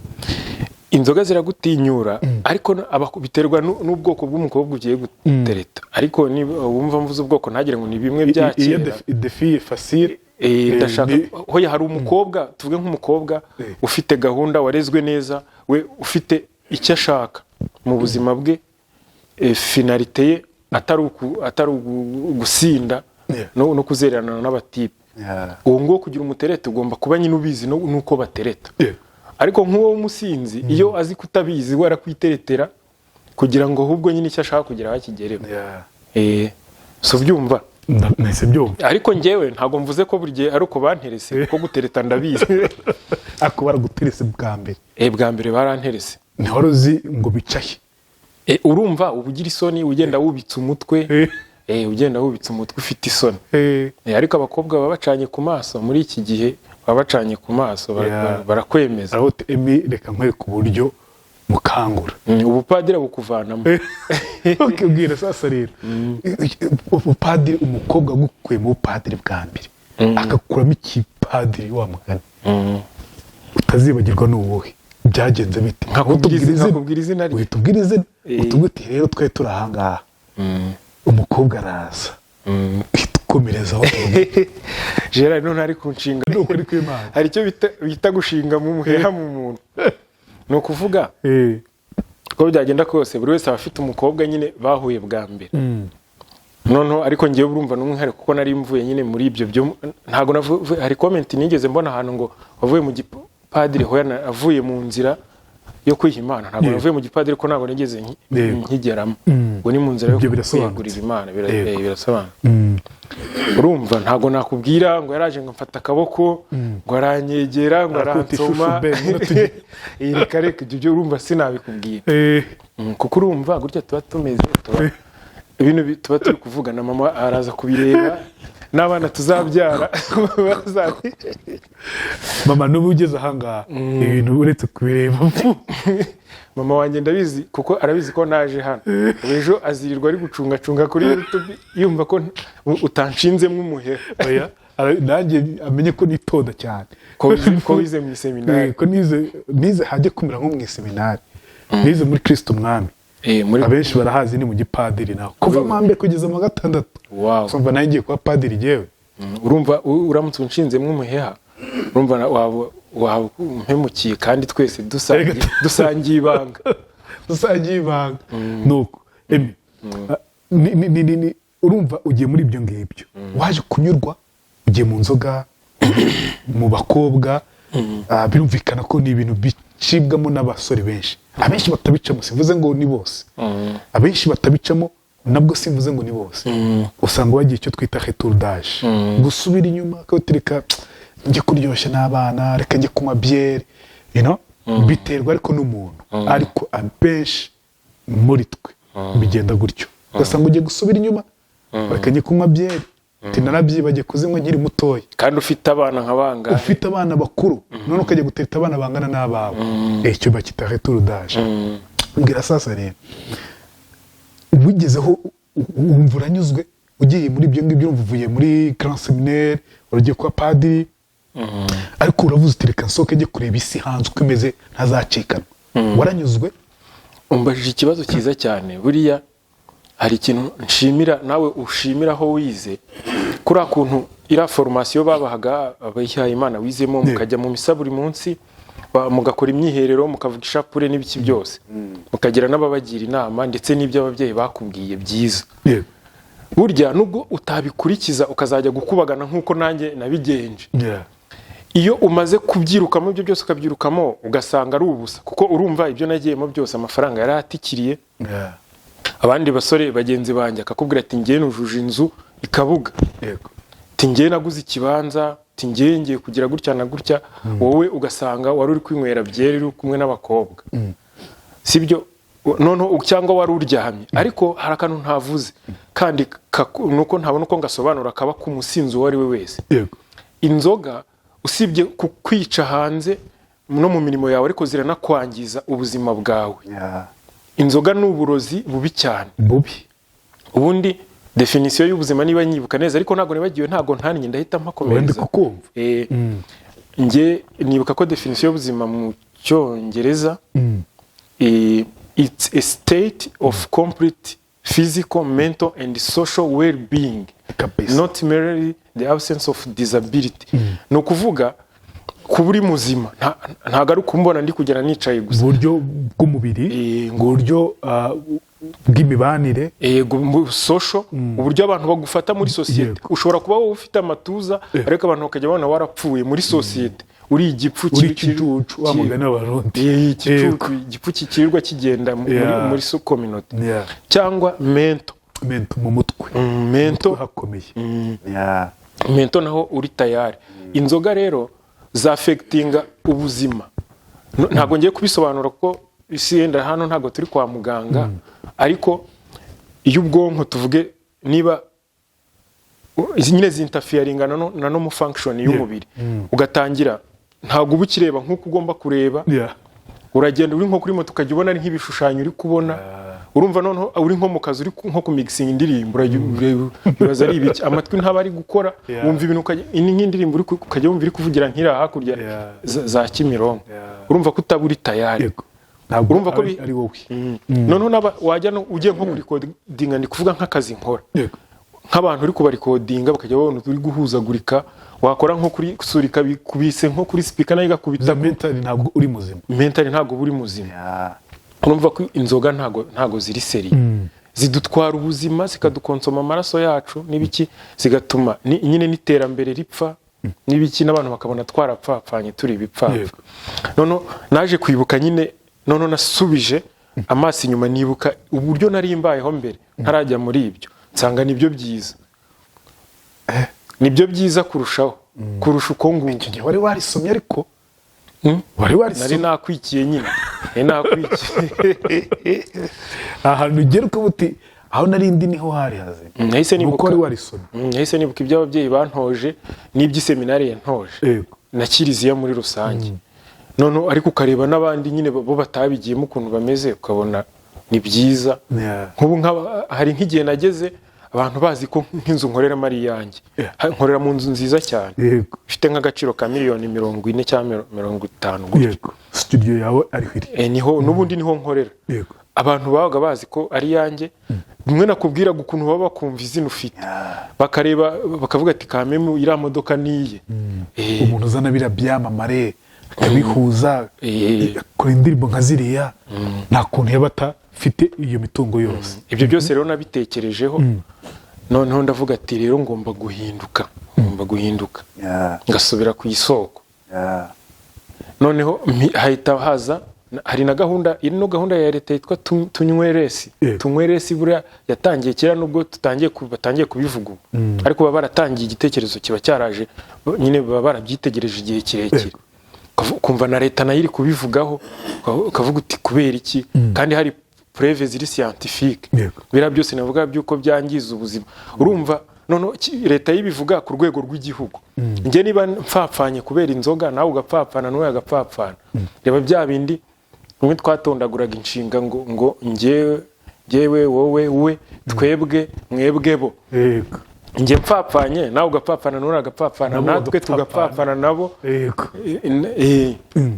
A: Inzoga ziragutinyura, ariko biterwa n'ubwoko bw'umukobwa ugiye gutereta. Ariko niba wumva mvuze ubwoko, ntagire ngo ni bimwe bya
B: iyo
A: kera.
B: Des filles faciles.
A: Ndashaka hoya, hari umukobwa, tuvuge nk'umukobwa ufite gahunda, warezwe neza, we ufite icyo ashaka mu buzima bwe, finalité ye atari gusinda no kuzererana n'abatipe. Uwo nguwo kugira umuterete, ugomba kuba nyine ubizi n'uko batereta. Ariko nk'uwo w'umusinzi, iyo azi kutabizi, we arakwiteretera kugira ngo ahubwo nyine icyo ashaka kugeraho akigereho. Si ubyumva?
B: Nahise byumva.
A: Ariko njyewe ntabwo mvuze ko buri gihe ari uko banterese, kuko gutereta ndabizi.
B: Ariko baraguterese bwa mbere?
A: Bwa mbere baranterese.
B: Ntiwari uzi ngo bicaye?
A: Urumva uba ugira isoni, ugenda wubitse umutwe. Ugenda wubitse umutwe, ufite isoni. Ariko abakobwa baba bacanye ku maso muri iki gihe, baba bacanye ku maso, barakwemeza.
B: Aho uti: "Emi, reka nkwereke uburyo mukangura."
A: Ubupadiri bukuvanamo.
B: Ukibwira sasa rero ubupadiri, umukobwa agukuye mu bupadiri bwa mbere, agakuramo ikipadiri, wa mugani utazibagirwa ni uwuhe? Byagenze bite?
A: Nkakubwira
B: Utubwira izina.
A: Nkakubwira izina rye.
B: Uhita ubwira izina. Utubwira uti: "Rero twari turi ahangaha, umukobwa araza." Uhita ukomerezaho.
A: Gerard, none ari ku nshinga.
B: Ni ukuri kw'Imana.
A: Hari icyo bita gushinga mu muheha mu muntu. Ni ukuvuga, uko byagenda kose, buri wese aba afite umukobwa nyine bahuye bwa mbere. Noneho ariko ngewe urumva n'umwihariko, kuko nari mvuye nyine muri ibyo byo, ntabwo hari comment nigeze mbona ahantu ngo wavuye mu gipadiri. Hoya, avuye mu nzira yo kwiha Imana, ntabwo navuye mu gipadiri, ko ntabwo nigeze nkigeramo. Ubwo ni mu nzira yo
B: Ibyo birasobanutse.
A: kwiyegurira Imana. Birasobanutse. Urumva ntabwo nakubwira ngo yaraje, ngo mfata akaboko, ngo aranyegera, ngo
B: Arakubita
A: aransoma.
B: Ishusho be, ngwino tujye.
A: Iyi, reka reka, ibyo byo urumva sinabikubwira. Kuko urumva gutya tuba tumeze, tuba ibintu tuba turi kuvugana, mama araza kubireba n'abana tuzabyara
B: Mama n'ubu ugeze ahangaha, ibintu uretse kubireba.
A: Mama wanjye ndabizi, kuko arabizi ko naje hano. Ubu ejo azirirwa ari gucungacunga kuri YouTube, yumva ko utanshinzemo umuheha.
B: Oya, nanjye amenye ko nitonda cyane.
A: Ko wize mu iseminari.
B: Ko nize hajya kumera nko mu iseminari, nize muri Kristo Umwami.
A: Muri
B: Abenshi barahazi, ni mu gipadiri nawe, kuva mu wa mbere kugeza mu wa gatandatu. Umva, nawe ngiye kuba padiri jyewe.
A: Urumva uramutse unshinzemo umuheha, urumva waba umpemukiye, kandi twese dusangiye ibanga.
B: Dusangiye ibanga. Nuko Emi, urumva ugiye muri ibyo ngibyo, waje kunyurwa, ugiye mu nzoga, mu bakobwa. Birumvikana ko ni ibintu bicibwamo n'abasore benshi. Abenshi batabicamo, simvuze ngo ni bose, abenshi batabicamo nabwo simvuze ngo ni bose. Usanga bagiye icyo twita retour d'âge, gusubira inyuma, reka njye kuryoshya n'abana, reka njye kunywa byeri. Biterwa ariko n'umuntu, ariko abenshi muri twe bigenda gutyo, ugasanga ugiye gusubira inyuma, reka njye kunywa byeri, narabyibagiye kuzinywa nkiri mutoya.
A: Kandi ufite abana nka bangahe?
B: Ufite abana bakuru, none ukajya gutereta abana bangana n'abawe. Icyo bakita retour d'âge. Mbwira sasa rero, ubigezeho wumva uranyuzwe, ugiye muri ibyo ngibyo, urumva uvuye muri grand séminaire, uragiye kuba padiri, ariko uravuze uti: "Reka nsohoke njye kureba isi hanze uko imeze, ntazacikanwa." Waranyuzwe?
A: Umbajije ikibazo cyiza cyane. Buriya hari ikintu nshimira, nawe ushimira aho wize, kuriya kuntu iriya formation babahaga abihaye Imana wizemo, mukajya mu misa buri munsi, mugakora imyiherero, mukavuga ishapure n'ibiki byose, mukagira n'ababagira inama, ndetse n'ibyo ababyeyi bakubwiye byiza. Burya nubwo utabikurikiza ukazajya gukubagana nk'uko nanjye nabigenje, iyo umaze kubyirukamo ibyo byose, ukabyirukamo ugasanga ari ubusa, kuko urumva ibyo nagiyemo byose, amafaranga yari atikiriye. Abandi basore bagenzi banjye akakubwira ati: "Ngewe nujuje inzu I Kabuga. Ati: "Ngewe naguze ikibanza," ati: "ngewe ngiye kugira gutya na gutya." Wowe ugasanga wari uri kwinywera byeri, uri kumwe n'abakobwa, sibyo? Noneho cyangwa wari uryamye. Ariko hari akantu ntavuze kandi nuko ntabona uko ngasobanura, kaba k'umusinzi uwo ari we wese. Inzoga, usibye kukwica hanze no mu mirimo yawe, ariko ziranakwangiza ubuzima bwawe. Inzoga ni uburozi bubi cyane.
B: Bubi.
A: Ubundi définition y'ubuzima, niba nyibuka neza, ariko ntabwo nibagiwe, ntabwo ntannye, ndahita
B: Wenda
A: mpakomereza.
B: kukumva.
A: Njye nibuka ko définition y'ubuzima mu Cyongereza, it's a state of complete physical, mental and social well-being, not merely the absence of disability. Ni ukuvuga kuba uri muzima, ntabwo ari ukumbona ndi kugera nicaye gusa.
B: Uburyo bw'umubiri, uburyo bw'imibanire.
A: Yego, social, uburyo abantu bagufata muri sosiyete. Ushobora kuba wowe ufite amatuza, ariko abantu bakajya babona warapfuye muri sosiyete, uri igipfu.
B: Uri ikicucu, wa mugani w'Abarundi.
A: Igicucu, igipfu kikirirwa kigenda muri so community. Cyangwa mental.
B: Mental, mu mutwe.
A: Mental.
B: Hakomeye.
A: Mental naho uri tayari. Inzoga rero zaffectinga ubuzima. Ntabwo ngiye kubisobanura kuko isi yenda hano ntabwo turi kwa muganga, ariko iyo ubwonko, tuvuge niba izi nyine zinterferinga na no mu function y'umubiri, ugatangira ntabwo uba ukireba nk'uko ugomba kureba. Uragenda uri nko kuri moto, ukajya ubona ari nk'ibishushanyo uri kubona. Urumva noneho uri nko mu kazi, uri nko kumixinga indirimbo, urajya ureba, uraza ari ibiki, amatwi ntaba ari gukora. Wumva ibintu ni nk'indirimbo uri ukajya wumva iri kuvugira nk'iriya hakurya za Kimironko. Urumva ko utaba uri tayari.
B: Ntabwo
A: Urumva ko
B: ari wowe.
A: Noneho wajya no ugiye nko kurecordinga, ndi kuvuga nk'akazi nkora, nk'abantu uri kubarecordinga bakajya babona uri guhuzagurika, wakora nko kuri surika bikubise nko kuri speaker nayo igakubita.
B: Za mentally ntabwo uri muzima.
A: Mentally ntabwo uba uri muzima. Urumva ko inzoga ntabwo ziri sérieux, zidutwara ubuzima, zikadukonsoma amaraso yacu n'ibiki, zigatuma nyine n'iterambere ripfa n'ibiki, n'abantu bakabona twarapfapfanye, turi ibipfapfa. Noneho naje kwibuka nyine, noneho nasubije amaso inyuma, nibuka uburyo nari mbayeho mbere ntarajya muri ibyo, nsanga nibyo byiza, nibyo byiza kurushaho, kurusha uko nguko.
B: Icyo gihe wari warisomye ariko? Wari
A: Nari
B: warisomye?
A: nakwikiye nyine, nari nakwikiye.
B: Ahantu ugera ukavuga uti: "Aho nari ndi niho hari hazima."
A: Nahise
B: Ni uko
A: nibuka
B: wari warisomye.
A: Nahise nibuka ibyo ababyeyi bantoje n'iby'iseminari yantoje na kiliziya muri rusange. Noneho ariko ukareba n'abandi nyine bo batabigiyemo ukuntu bameze, ukabona ni byiza. Nk'ubu hari nk'igihe nageze abantu bazi ko nk'inzu nkoreramo ari iyanjye. Nkorera mu nzu nziza cyane, ifite nk'agaciro ka miliyoni 40 cyangwa 50 gutyo.
B: Studio yawe ariho iri?
A: Niho n'ubundi niho nkorera. Abantu babaga bazi ko ari iyanjye. Bimwe nakubwiraga ukuntu baba bakumva izina ufite, bakareba bakavuga ati: "Kamemu, iriya modoka niye."
B: Umuntu uzana biriya byamamare akabihuza, akora indirimbo nka ziriya, nta kuntu yaba atafite iyo mitungo yose.
A: Ibyo byose rero nabitekerejeho, noneho ndavuga ati: "Rero ngomba guhinduka, ngomba guhinduka, ngasubira ku isoko." Noneho hahita haza, hari na gahunda, ino gahunda ya leta yitwa Tunywe Less. Tunywe Less buriya yatangiye kera, nubwo tutangiye batangiye kubivuga ubu, ariko baba baratangiye, igitekerezo kiba cyaraje nyine, baba barabyitegereje igihe kirekire. Ukumva na leta nayo iri kubivugaho, ukavuga uti: "Kubera iki?" Kandi hari preuves ziri scientifique. Biriya byose navuga by'uko byangiza ubuzima, urumva noneho leta yibivuga ku rwego rw'igihugu. Njye niba mpfapfanye kubera inzoga, nawe ugapfapfana, n'uwe agapfapfana, reba bya bindi bimwe twatondaguraga inshinga ngo njyewe, njyewe, wowe, we, twebwe, mwebwe, bo. Njye mpfapfanye, nawe ugapfapfana, n'uriya agapfapfana,
B: Nabo
A: natwe
B: bagapfapfana.
A: tugapfapfana nabo.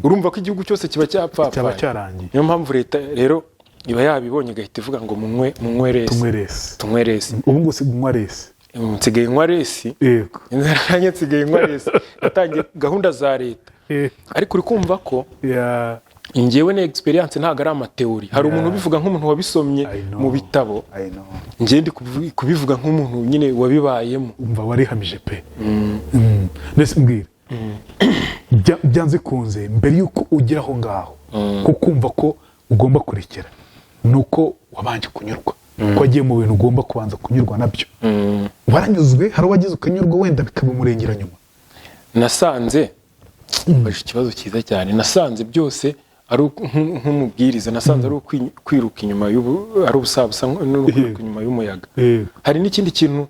A: Urumva ko igihugu cyose kiba cyapfapfanye.
B: Cyaba cyarangiye.
A: Niyo mpamvu leta rero iba yabibonye, igahita ivuga ngo munywe, munywe less.
B: Tunywe less.
A: Tunywe less.
B: Ubu ngubu si kunywa less?
A: Nsigaye nywa less. Nanjye nsigaye nywa less, natangiye gahunda za leta. Ariko uri kumva ko njyewe ni experience, ntabwo ari amathéories. Hari umuntu ubivuga nk'umuntu wabisomye
B: I know.
A: mu bitabo.
B: I know.
A: Njyewe ndi kubivuga nk'umuntu nyine wabibayemo.
B: Umva, warihamije pe. Mbese mbwira, byanze kunze mbere y'uko ugera aho ngaho, ko kumva ko ugomba kurekera, ni uko wabanje kunyurwa. Ko wagiye mu bintu ugomba kubanza kunyurwa nabyo. Waranyuzwe? Hari uwagize ukanyurwa, wenda bikabimurengera nyuma?
A: Nasanze baje ikibazo cyiza cyane. Nasanze byose ari nk'umubwiriza, nasanze ari kwiruka inyuma y'ubu, ari ubusabusa, no kwiruka inyuma y'umuyaga. Hari n'ikindi kintu,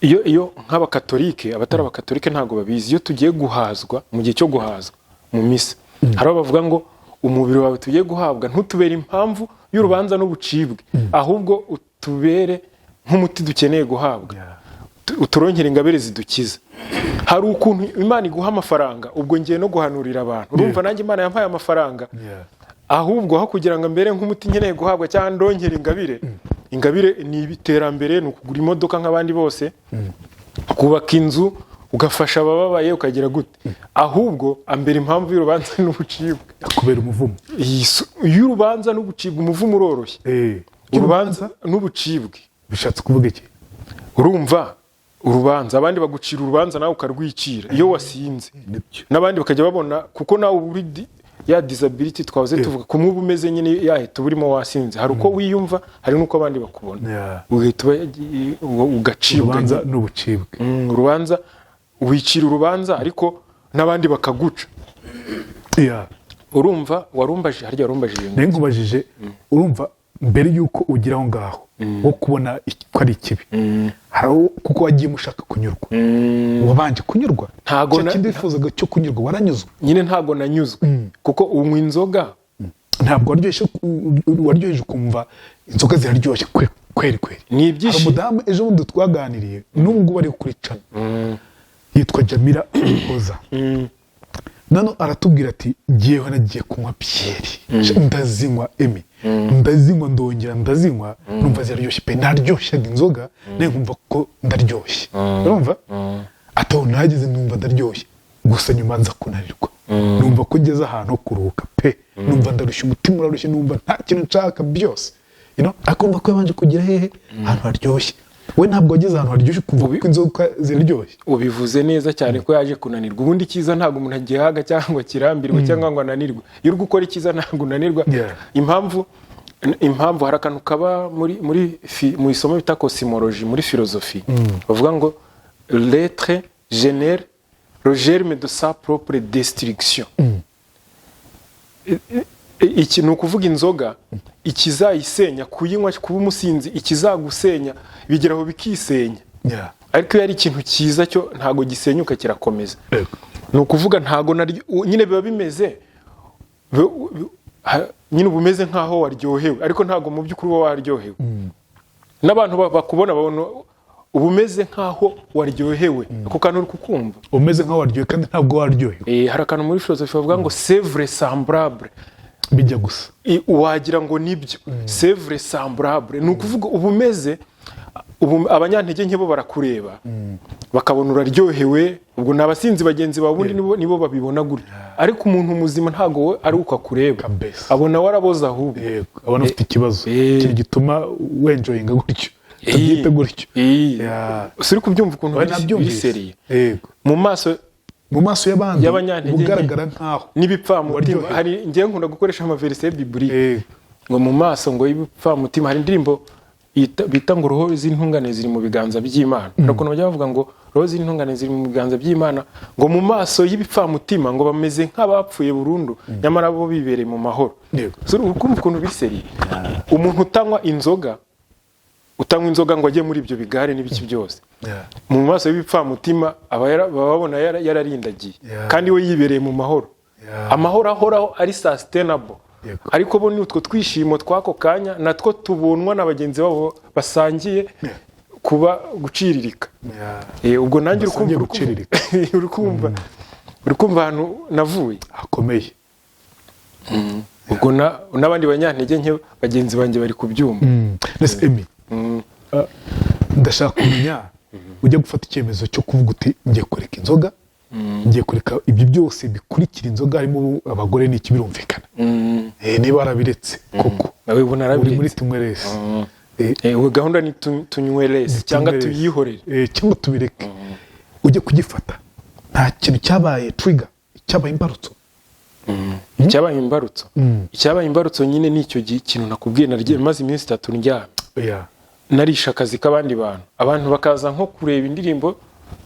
A: iyo nk'abakatolike, abatari abakatolike ntabwo babizi, iyo tugiye guhazwa, mu gihe cyo guhazwa mu misa, hari aho bavuga ngo umubiri wawe tugiye guhabwa ntutubere impamvu y'urubanza n'ubucibwe, ahubwo utubere nk'umuti dukeneye guhabwa, uturonkere ingabire zidukiza. Hari ukuntu Imana iguha amafaranga, ubwo ngiye no guhanurira abantu, urumva nanjye Imana yampaye amafaranga, ahubwo aho kugira ngo mbere nk'umuti nkeneye guhabwa cyangwa ndongere ingabire, ingabire ni iterambere, ni ukugura imodoka nk'abandi bose, kubaka inzu, ugafasha abababaye, ukagira gute, ahubwo ambera impamvu y'urubanza n'ubucibwe.
B: Kubera umuvumo.
A: Y'urubanza n'ubucibwe. Umuvumo uroroshye. Urubanza n'ubucibwe.
B: Bishatse kuvuga iki?
A: Urumva, urubanza, abandi bagucira urubanza, nawe ukarwicira iyo wasinze.
B: Nibyo.
A: N'abandi bakajya babona, kuko nawe uba uri ya disability twahoze tuvuga, kumwe uba umeze nyine, yahita uba urimo wasinze, hari uko wiyumva, hari n'uko abandi bakubona. Ugahita ugacibwa.
B: Urubanza n'ubucibwe.
A: Urubanza, wicira urubanza ariko n'abandi bakaguca. Urumva warumbaje, harya warumbaje ibintu.
B: Nayo nkubajije, urumva mbere y'uko ugera aho ngaho wo kubona ko ari ikibi, hari aho kuko wagiye mushaka kunyurwa, wabanje kunyurwa.
A: Ntago
B: Cya kindi wifuzaga cyo kunyurwa, waranyuzwe?
A: Nyine ntago nanyuzwe, kuko unywa inzoga.
B: Ntabwo waryoshye, waryoheje ukumva inzoga ziraryoshye kweri kweri.
A: Ni
B: Hari
A: ibyishimo.
B: umudamu ejo bundi twaganiriye, n'ubu ngubu ari kuri cana, yitwa Jamila Hoza. Nano aratubwira ati: "Ngewe nagiye kunywa byeri, ndazinywa emi, ndazinywa, ndongera ndazinywa, numva ziraryoshye pe, naryoshyaga inzoga nawe nkumva ko ndaryoshye." Urumva, ati aho nageze numva ndaryoshye, gusa nyuma nza kunanirwa, numva ko ngeze ahantu ho kuruhuka pe, numva ndarushye, umutima urarushye, numva nta kintu nshaka byose. Ariko urumva ko yabanje kugira hehe? Ahantu haryoshye. We ntabwo wageze ahantu haryoshye ukumva ko inzoga ziraryoshye?
A: Ubivuze neza cyane ko yaje kunanirwa. Ubundi icyiza ntabwo umuntu agihaga cyangwa ngo akirambirwe cyangwa ngo ananirwe. Iyo uri gukora icyiza ntabwo unanirwa. Impamvu hari akantu kaba muri mu isomo bita cosmologie muri philosophie, bavuga ngo l'être génère le germe de sa propre destruction. Iki ni ukuvuga inzoga ikizayisenya, kuyinywa, kuba umusinzi, ikizagusenya, bigeraho bikisenya. Ariko iyo ari ikintu cyiza cyo ntabwo gisenyuka, kirakomeza. Ni ukuvuga ntabwo naryo nyine biba bimeze nyine uba umeze nk'aho waryohewe, ariko ntabwo mu by'ukuri uba waryohewe. N'abantu bakubona babona uba umeze nk'aho waryohewe. Ako kantu uri kukumva?
B: Umeze nk'aho waryohewe kandi ntabwo waryohewe.
A: Hari akantu muri philosophie bavuga ngo c'est vraisemblable.
B: Bijya gusa.
A: Wagira ngo nibyo, c'est vraisemblable, ni ukuvuga uba umeze, ubu abanyantege nke bo barakureba bakabona uraryohewe, ubwo ni abasinzi bagenzi bawe ubundi nibo babibona gutyo, ariko umuntu muzima ntabwo we ari uko akureba.
B: Kabisa.
A: Abona waraboze ahubwo.
B: Yego, abona ufite ikibazo. Ikintu gituma wenjoyinga gutyo, tubyite gutyo.
A: Si uri kubyumva ukuntu
B: Oya, nabyumvise.
A: biri sérieux?
B: Yego.
A: Mu maso
B: Mu maso y'abandi
A: y'abanyantege nke.
B: ugaragara nk'aho
A: n'ibipfamutima.
B: Waryohewe.
A: Hari ngewe nkunda gukoresha amaversets bibliques, ngo mu maso ngo y'ibipfamutima, hari indirimbo bita ngo roho z'intungane ziri mu biganza by'Imana. Hari ukuntu bajya bavuga ngo roho z'intungane ziri mu biganza by'Imana, ngo mu maso y'ibipfamutima ngo bameze nk'abapfuye burundu, nyamara bo bibereye mu mahoro. So, uri kumva ukuntu biri sérieux? Umuntu utanywa inzoga ngo ajye muri ibyo bigare n'ibiki byose, mu maso y'ibipfamutima baba babona yararindagiye, kandi we yibereye mu mahoro, amahoro ahoraho ari sustainable. Ariko bo ni utwo twishimo tw'ako kanya, natwo tubonwa na bagenzi babo basangiye kuba guciririka. Ubwo nanjye uri
B: Basangiye
A: kumva
B: guciririka.
A: Uri kumva ahantu navuye.
B: Hakomeye.
A: Ubwo n'abandi banyantege nke bagenzi banjye bari kubyumva.
B: Mbese Emi, ndashaka kumenya, ujya gufata icyemezo cyo kuvuga uti ngiye kureka inzoga, ngiye kureka ibyo byose bikurikira inzoga, harimo abagore n'iki, birumvikana. Niba warabiretse koko,
A: Nawe ubona
B: uri muri
A: arabiretse.
B: tunyweresi.
A: Ubu gahunda ni tunywe less cyangwa tuyihorere.
B: Cyangwa tubireke. Ujye kugifata, nta kintu cyabaye trigger, cyabaye imbarutso?
A: Icyabaye imbarutso, icyabaye imbarutso nyine ni icyo gihe, ikintu nakubwiye, naryo maze iminsi 3 ndyamye. Narishe akazi k'abandi bantu, abantu bakaza nko kureba indirimbo,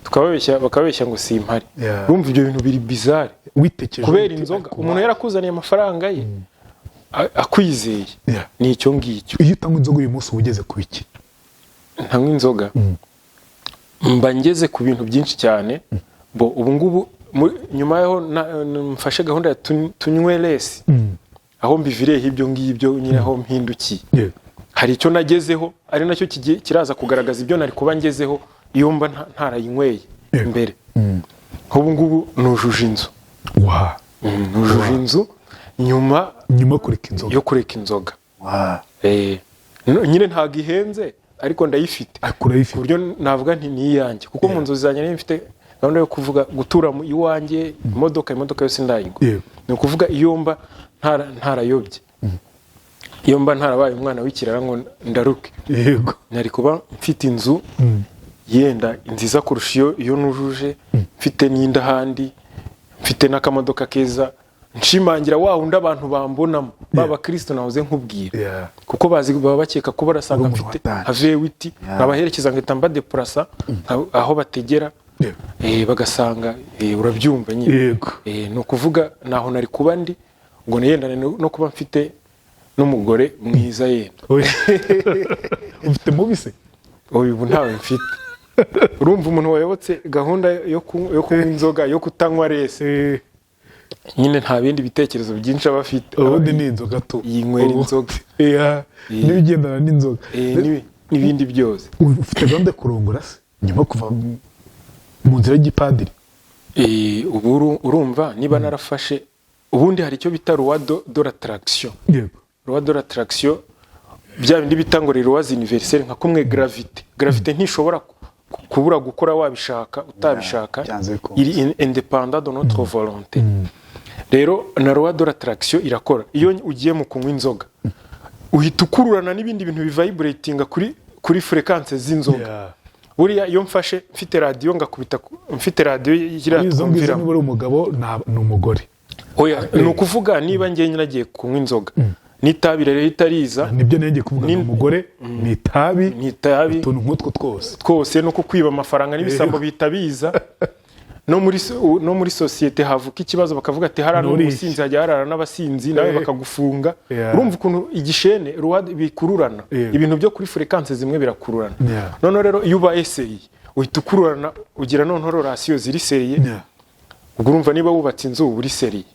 A: tukababeshya, bakabeshya ngo simpari. Urumva ibyo bintu biri bizarre.
B: Witekereje
A: Kubera
B: uti,
A: inzoga.
B: Ariko
A: Umuntu yarakuzaniye amafaranga ye, akwizeye. Ni icyo ngicyo.
B: Iyo utanywa inzoga uyu munsi uba ugeze ku biki?
A: Ntanywa inzoga, mba ngeze ku bintu byinshi cyane. Bo ubu ngubu nyuma yaho mfashe gahunda ya tunywe less, aho mbiviriyeho ibyo ngibyo nyine, aho mpindukiye, hari icyo nagezeho, ari nacyo kiraza kugaragaza ibyo nari kuba ngezeho iyo mba ntarayinyweye mbere. Nk'ubu ngubu nujuje inzu. Nujuje inzu nyuma
B: Nyuma yo kureka inzoga.
A: yo kureka inzoga. Nyine ntabwo ihenze, ariko ndayifite
B: Ariko
A: ku
B: urayifite.
A: buryo navuga nti ni iyanjye, kuko mu nzozi zanjye nari mfite gahunda yo kuvuga gutura mu iwanjye, imodoka yose ndayigura. Ni ukuvuga iyo mba ntarayobye, iyo mba ntarabaye umwana w'ikirara ngo ndaruke, nari kuba mfite inzu yenda nziza kurusha iyo nujuje, mfite n'indi ahandi, mfite n'akamodoka keza, nshimangira wa wundi abantu bambonamo, ba bakristo nahoze nkubwira, kuko bazi, baba bakeka ko barasanga
B: Uri umuntu
A: mfite
B: watanje.
A: nka V8, nkabaherekeza ngahita mbadepurasa aho bategera, bagasanga, urabyumva nyine. Ni ukuvuga naho nari kuba ndi ngo yenda no kuba mfite n'umugore mwiza yenda.
B: Oya. Ufite mubi se?
A: Ubu ntawe mfite. Urumva umuntu wayobotse gahunda yo kunywa inzoga, yo kutanywa less, nyine nta bindi bitekerezo byinshi aba afite.
B: Ubundi ni inzoga tu.
A: Yinywera inzoga.
B: Yeah. N'ibigendana n'inzoga.
A: N'ibindi byose.
B: Ufite gahunda yo kurongora se nyuma yo kuva mu nzira y'igipadiri?
A: Ubu urumva niba narafashe, ubundi hari icyo bita loi de l'attraction. Loi de l'attraction, bya bindi bita ngo lois universelles, nka kumwe gravité ntishobora kubura gukora wabishaka utabishaka.
C: Byanze bikunze.
A: Iri indépendant de notre volonté. Rero na loi de l'attraction irakora. Iyo ugiye mu kunywa inzoga, uhita ukururana n'ibindi bintu bivibratinga kuri fréquence z'inzoga. Buriya iyo mfashe mfite radiyo ngakubita mfite radiyo iriya
B: Izo ngizo,
A: twumviramo.
B: niba uri umugabo ni umugore.
A: Oya, ni ukuvuga niba njye nagiye kunywa inzoga n'itabi rero itariza.
B: Nibyo ngiye kuvuga, ni umugore, ni itabi.
A: Ni itabi.
B: Utuntu nk'utwo twose.
A: Twose, no kukwiba amafaranga n'ibisambo bihita biza. No muri sosiyete havuka ikibazo, bakavuga ati hariya
B: Nuriye.
A: n'umusinzi, hajya harara n'abasinzi, nawe bakagufunga. Urumva ukuntu igishene ruwa bikururana. Ibintu byo kuri fréquence zimwe birakururana. Noneho rero iyo ubaye sérieux, uhita ukururana, ugira noneho relations ziri sérieux. Ubwo urumva niba wubatse inzu, uba uri sérieux,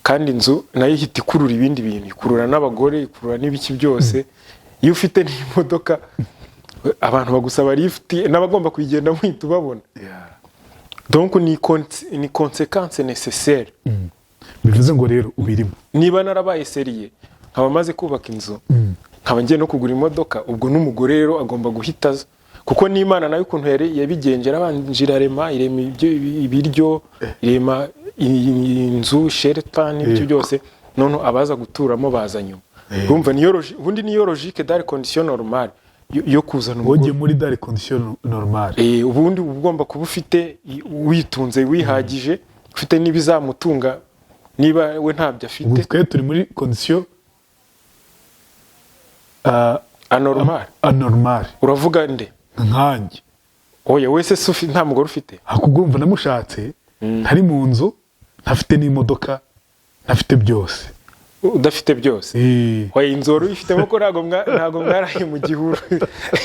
A: kandi inzu nayo ihita ikurura ibindi bintu, ikurura n'abagore, ikurura n'ibiki byose. Iyo ufite n'imodoka, abantu bagusaba lifuti, n'abagomba kuyigendamo uhita ubabona. Donc ni conséquence nécessaire.
B: Bivuze ngo rero ubirimo.
A: Niba narabaye sérieux, nkaba maze kubaka inzu, nkaba ngiye no kugura imodoka, ubwo n'umugore rero agomba guhita aza, kuko n'Imana nayo ukuntu yari yabigenje, yarabanje irarema, irema ibiryo, irema inzu, shelter n'ibyo byose, noneho abaza guturamo baza nyuma. Urumva niyo ubundi niyo logique dans les conditions normales yo kuzana umugore.
B: Wogiye muri dans les conditions normales.
A: Ubundi uba ugomba kuba ufite witunze, wihagije, ufite n'ibizamutunga niba we ntabyo afite.
B: Ubu twe turi muri condition
A: Anormal.
B: Anormale.
A: Uravuga nde?
B: Nkanjye.
A: Oya, wese se nta mugore ufite?
B: Hakubwo urumva namushatse ntari mu nzu, ntafite n'imodoka, ntafite byose.
A: Udafite byose? Oya, inzu wari uyifitemo, ko ntabwo mwaraye mu gihuru,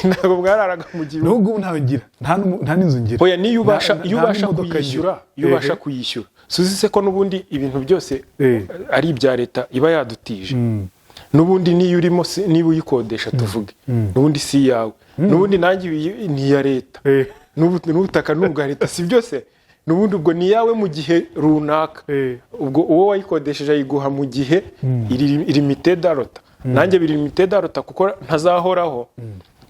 A: ntabwo mwararaga mu gihuru.
B: N'ubu ngubu ntawe ngira, nta n'inzu ngira.
A: Oya, niyo ubasha iyo
B: Nta
A: ubasha
B: n'imodoka
A: kuyishyura,
B: ngira.
A: iyo ubasha kuyishyura, suzi se ko n'ubundi ibintu byose ari ibya leta iba yadutije? N'ubundi niyo urimo niba uyikodesha, tuvuge, n'ubundi si iyawe, n'ubundi nanjye ni iya leta. N'ubutaka ni ubwa leta, si byose? N'ubundi ubwo ni iyawe mu gihe runaka. Ubwo uwo wayikodesheje ayiguha mu gihe iri limité dans le temps. Nanjye biri limité dans le temps, kuko ntazahoraho.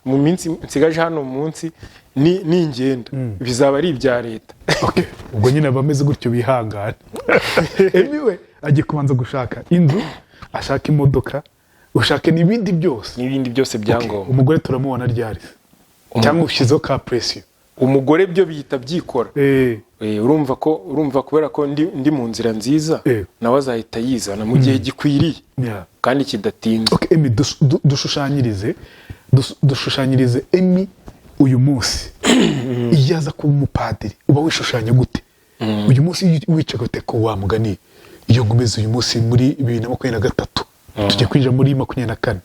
A: Mu minsi nsigaje hano munsi ni ningenda bizaba ari ibya leta.
B: Okay. Ubwo nyine abameze gutyo bihangane. Anyway, agiye kubanza gushaka inzu, ashaka imodoka, ushake n'ibindi byose.
A: N'ibindi byose byangombwa.
B: Umugore turamubona ryari se? Cyangwa ushyizeho ka pression?
A: Umugore byo bihita byikora. Urumva ko, urumva kubera ko ndi mu nzira nziza, nawe azahita yizana mu gihe gikwiriye kandi kidatinze.
B: Okay, Emi, dushushanyirize. Dushushanyirize Emmy uyu munsi iyo aza kuba umupadiri. Uba wishushanya gute uyu munsi iyo wicaga ute ko wa mugani, iyo nkomeza uyu munsi muri 2023, tujya kwinjira muri 24,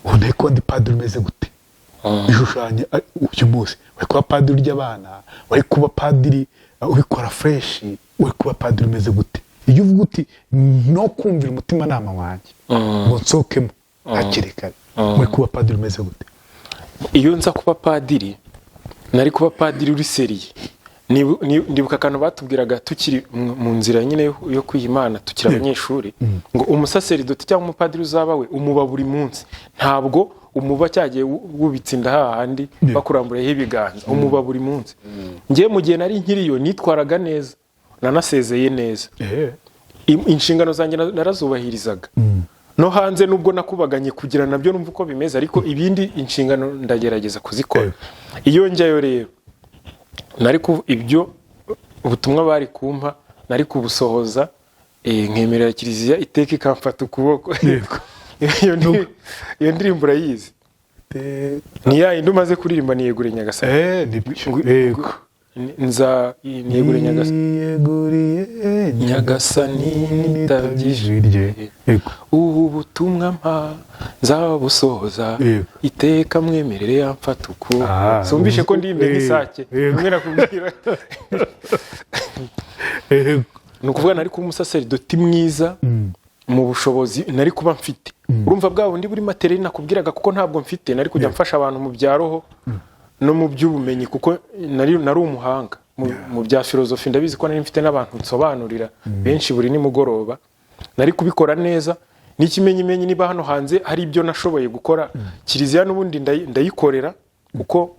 B: ubu ntari kuba ndi padiri umeze gute? Ishushanya uyu munsi wari kuba padiri urya abana, wari kuba padiri ubikora fresh, wari kuba padiri umeze gute? Iyo uvuga uti no kumvira umutimanama wanjye ngo nsohokemo hakiri kare, wari kuba padiri umeze gute?
A: Iyo nza kuba padiri, nari kuba padiri uri sérieux. Ndibuka akantu batubwiraga tukiri mu nzira nyine yo kwiha Imana, tukiri abanyeshuri, ngo umusaseridoti cyangwa umupadiri uzaba we umuba buri munsi. Ntabwo umuba cyagiye wubitse inda hahandi bakuramburaho ibiganza, umuba buri munsi. Ngewe mu gihe nari nkiriyo nitwaraga neza, nanasezeye neza. Inshingano zanjye narazubahirizaga no hanze, nubwo nakubaganye kugira nabyo numva uko bimeze, ariko ibindi inshingano ndagerageza kuzikora. Iyo njyayo rero, nari ku ibyo ubutumwa bari kumpa nari kubusohoza, nkemerera kiliziya iteka ikamfata ukuboko. Iyo ndirimbo urayizi, ni ya yindi umaze kuririmba, "Niyegure Nyagasani".
B: Nibyo, yego.
A: Nza niyegure Nyagasani.
B: Niyeguriye
A: Nyagasani, nitabye
B: ijwi rye. Yego.
A: Ubu butumwa mpa nzabusohoza iteka, mwemerere yamfata ukuboko. Sumvishe ko ndimbe nk'isake rimwe nakubwira. Ni ukuvuga nari kuba umusaseridoti mwiza mu bushobozi nari kuba mfite. Urumva bwa bundi buri matériel nakubwiraga, kuko ntabwo mfite, nari kujya mfasha abantu mu bya roho no mu by'ubumenyi, kuko nari umuhanga mu bya filozofi. Ndabizi ko nari mfite n'abantu nsobanurira benshi buri nimugoroba. Nari kubikora neza. N'ikimenyimenyi, niba hano hanze hari ibyo nashoboye gukora, kiliziya n'ubundi ndayikorera, kuko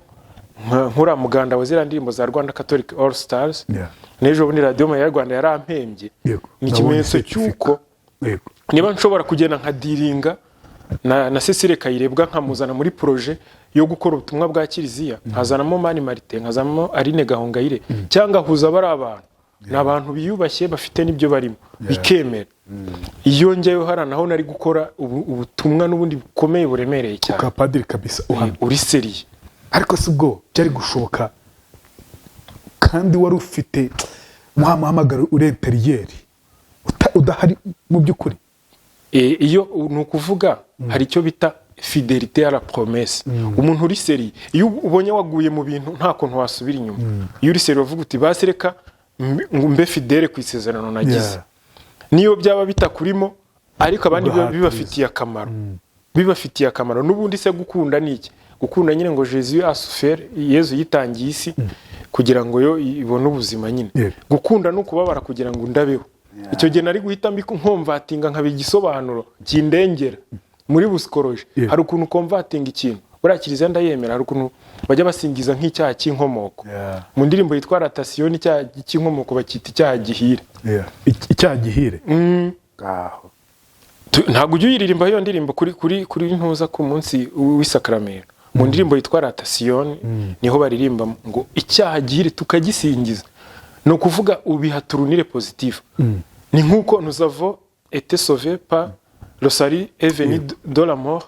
A: nkura muganda wa ziriya ndirimbo za Rwanda Catholic All Stars, n'ejo bundi Radiyo Mariya Rwanda yarampembye. Ni ikimenyetso
B: Nabonye
A: cy'uko niba nshobora kugenda nkadealinga na Cecile Kayirebwa, nkamuzana muri projet yo gukora ubutumwa bwa kiliziya, nkazanamo Mani Martin, nkazanamo Aline Gahongayire, cyangwa ahuza bari abantu, ni abantu biyubashye bafite n'ibyo barimo bikemera. Iyo njyayo hariya naho nari gukora ubutumwa n'ubundi bukomeye buremereye cyane.
B: Ka padiri kabisa uhamye.
A: Uri sérieux.
B: Ariko si ubwo byari gushoboka kandi wari ufite wa muhamagaro uri intérieur udahari mu by'ukuri?
A: Iyo ni ukuvuga hari icyo bita fidélité à la promesse. Umuntu uri sérieux, iyo ubonye waguye mu bintu nta kuntu wasubira inyuma, iyo uri sérieux uvuga uti basi reka mbe fidèle ku isezerano nagize, niyo byaba bitakurimo, ariko abandi biba
B: Ugahatiriza.
A: bibafitiye akamaro, bibafitiye akamaro n'ubundi. Se gukunda ni iki? Gukunda nyine ngo Jésus a souffert, Yezu yitangiye isi kugira ngo yo ibone ubuzima nyine. Gukunda ni ukubabara kugira ngo undabeho. Icyo gihe nari guhita nconvertinga nkaba igisobanuro kindengera muri psychologie. Hari ukuntu uconvertinga ikintu. Buriya kiliziya ndayemera, hari ukuntu bajya basingiza nk'icyaha cy'inkomoko. Mu ndirimbo yitwa Ratasiyo, n'icyaha cy'inkomoko bakita icyaha gihire.
B: Icyaha gihire. Ngaho.
A: Ntabwo ujya uyiririmba iyo ndirimbo kuri ntuza ku munsi w'isakramento? Mu ndirimbo yitwa Ratasiyoni niho baririmba ngo icyaha gihire tukagisingiza. Ni ukuvuga ubiha tournure positive. Ni nk'uko nous avons été sauvés par le salut est venu de la mort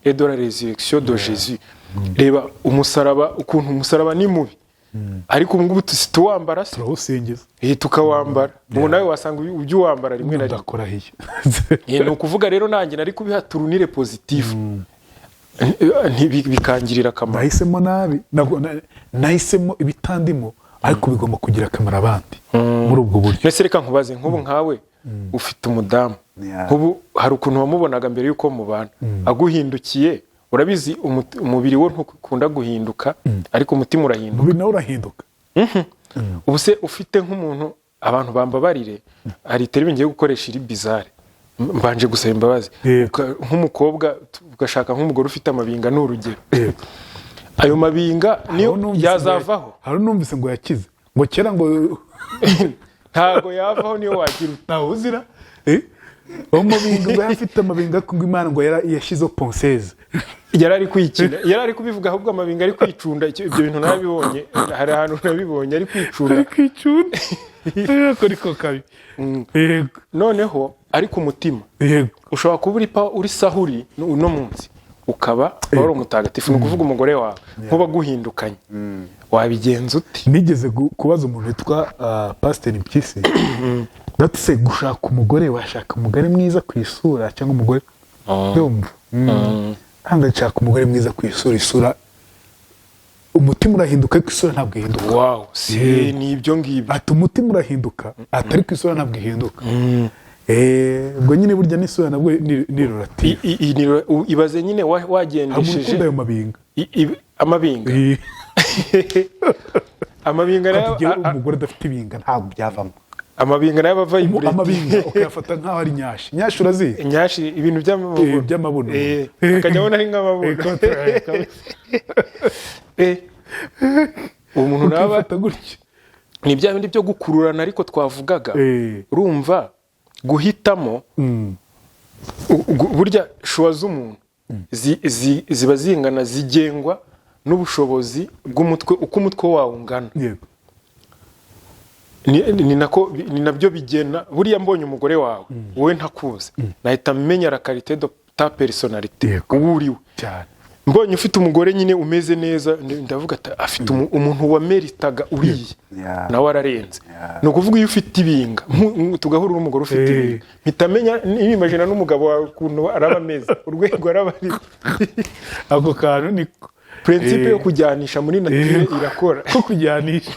A: et de la résurrection de Jésus. Reba umusaraba, ukuntu umusaraba ni mubi, ariko ubu ngubu tuwambara se?
B: Turawusingiza.
A: Tukawambara. Ubu nawe wasanga ujya uwambara rimwe na rimwe.
B: Ndakorahiye.
A: Ni ukuvuga rero nanjye nari kubiha tournure positive, bikangirira akamaro.
B: Nahisemo nabi. Nahisemo ibitandimo, ariko bigomba kugira akamaro abandi muri ubwo buryo.
A: Mbese reka nkubaze, nk'ubu nkawe ufite umudamu, nk'ubu hari ukuntu wamubonaga mbere y'uko mubana aguhindukiye. Urabizi umubiri wo ntukunda guhinduka, ariko umutima urahinduka.
B: Umubiri nawe urahinduka.
A: Ubu se ufite nk'umuntu, abantu bambabarire, hari terme ngiye gukoresha iri bizarre, mbanje gusaba imbabazi. Nk'umukobwa ugashaka nk'umugore ufite amabinga, ni urugero, ayo mabinga niyo
B: Hari unumvise ngo
A: yazavaho?
B: Hari unumvise ngo yakize, ngo kera ngo
A: Ntabwo yavaho niyo wagira ute.
B: Ntawe uzira. Uwo mabinga ngo yari afite amabinga, ariko ngo Imana ngo yashyizeho ponceuse.
A: Yari ari kwikina, yari ari kubivuga ahubwo amabinga ari kwicunda. Ibyo bintu narabibonye, hari ahantu nabibonye ari kwicunda.
B: Ari kwicunda, ariko niko kabi, yego.
A: Noneho ariko umutima ushobora kuba uri sahuri uno munsi. Ukaba wari umutagatifu, ni ukuvuga umugore wawe nkuba aguhindukanye, wabigenza ute?
B: Nigeze kubaza umuntu witwa Pasiteri Mpyisi, ndetse se gushaka umugore, washaka umugore mwiza ku isura cyangwa umugore, ndumva ntabwo nshaka umugore mwiza ku isura. Isura, umutima urahinduka ariko isura ntabwo ihinduka.
A: Wow, si ni ibyo ngibyo.
B: Ati umutima urahinduka, ati ariko isura ntabwo ihinduka. Ubwo nyine burya n'isura nabwo ni relative.
A: Ibaze nyine
B: Hari umuntu
A: wagendesheje
B: ukunda ayo mabinga.
A: Amabinga. Amabinga nayo
B: Ati, "Jyewe umugore udafite ibinga ntabwo byavamo."
A: Amabinga nayo aba vibrate.
B: Amabinga ukayafata nk'aho ari nyashi. Nyashi urazizi?
A: Nyashi, ibintu by'amabuno.
B: By'amabuno.
A: Akajya abona ari nk'amabuno. Umuntu naba
B: Ukifata gutya.
A: Ni bya bindi byo gukururana ariko twavugaga. Urumva guhitamo, burya choix z'umuntu ziba zingana, zigengwa n'ubushobozi bw'umutwe, uko umutwe wawe ungana. Ni nako, ni nabyo bigena. Buriya mbonye umugore wawe, wowe ntakuzi, nahita menya la qualité de ta personnalité, uwo uriwe. Mbonye ufite umugore nyine umeze neza, ndavuga ati afite umuntu wameritaga uriya, nawe ararenze. Ni ukuvuga iyo ufite ibinga, tugahura n'umugore ufite ibinga, mpita menya, nimagina n'umugabo wawe ukuntu araba ameze, urwego araba ari.
B: Ako kantu niko.
A: Principe yo kujyanisha muri nature irakora.
B: Ko kujyanisha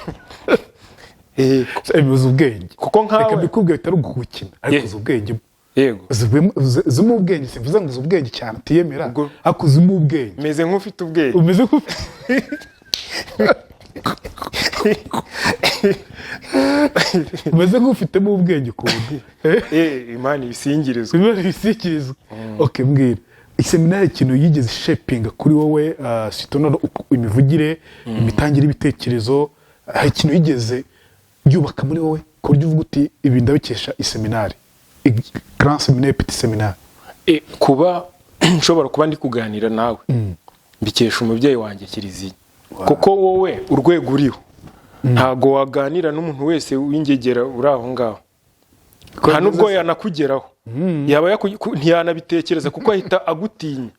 B: bibuza ubwenge.
A: Kuko nkawe
B: Reka mbikubwire, bitari ugukina ariko uzi ubwenge. Uzimo ubwenge, simvuze ngo uzi ubwenge cyane utiyemera, ariko uzimo ubwenge.
A: Meze nk'ufite ubwenge.
B: Umeze nk'ufitemo ubwenge ukuntu.
A: Imana ibisingirizwa.
B: Bimwe bisikirizwa. Ok, mbwira, iseminari ikintu yigeze shapinga kuri wowe, surtout none imivugire, imitangire y'ibitekerezo, hari ikintu yigeze yubaka muri wowe ku buryo uvuga uti ibi ndabikesha iseminari, grand séminaire, petit séminaire?
A: Kuba nshobora kuba ndi kuganira nawe, mbikesha umubyeyi wanjye Kiliziya, kuko wowe urwego uriho ntago waganira n'umuntu wese w'ingegera uri aho ngaho, nta nubwo yanakugeraho, yaba ntiyanabitekereza, kuko ahita agutinya,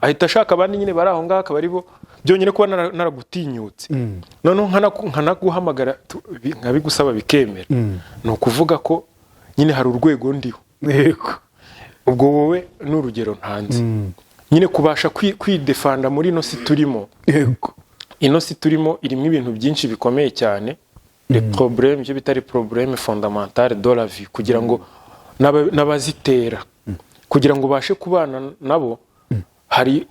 A: ahita ashaka abandi nyine bari aho ngaho akaba ari bo byonyine. Kuba naragutinyutse noneho nkanaguhamagara, nkabigusaba bikemera, ni ukuvuga ko nyine hari urwego ndiho. Ubwo wowe ni urugero ntanze nyine, kubasha kwidefanda muri ino si turimo. Ino si turimo irimo ibintu byinshi bikomeye cyane, les problèmes, ibyo bita les problèmes fondamentales de la vie, kugira ngo n'abazitera, kugira ngo ubashe kubana nabo, hari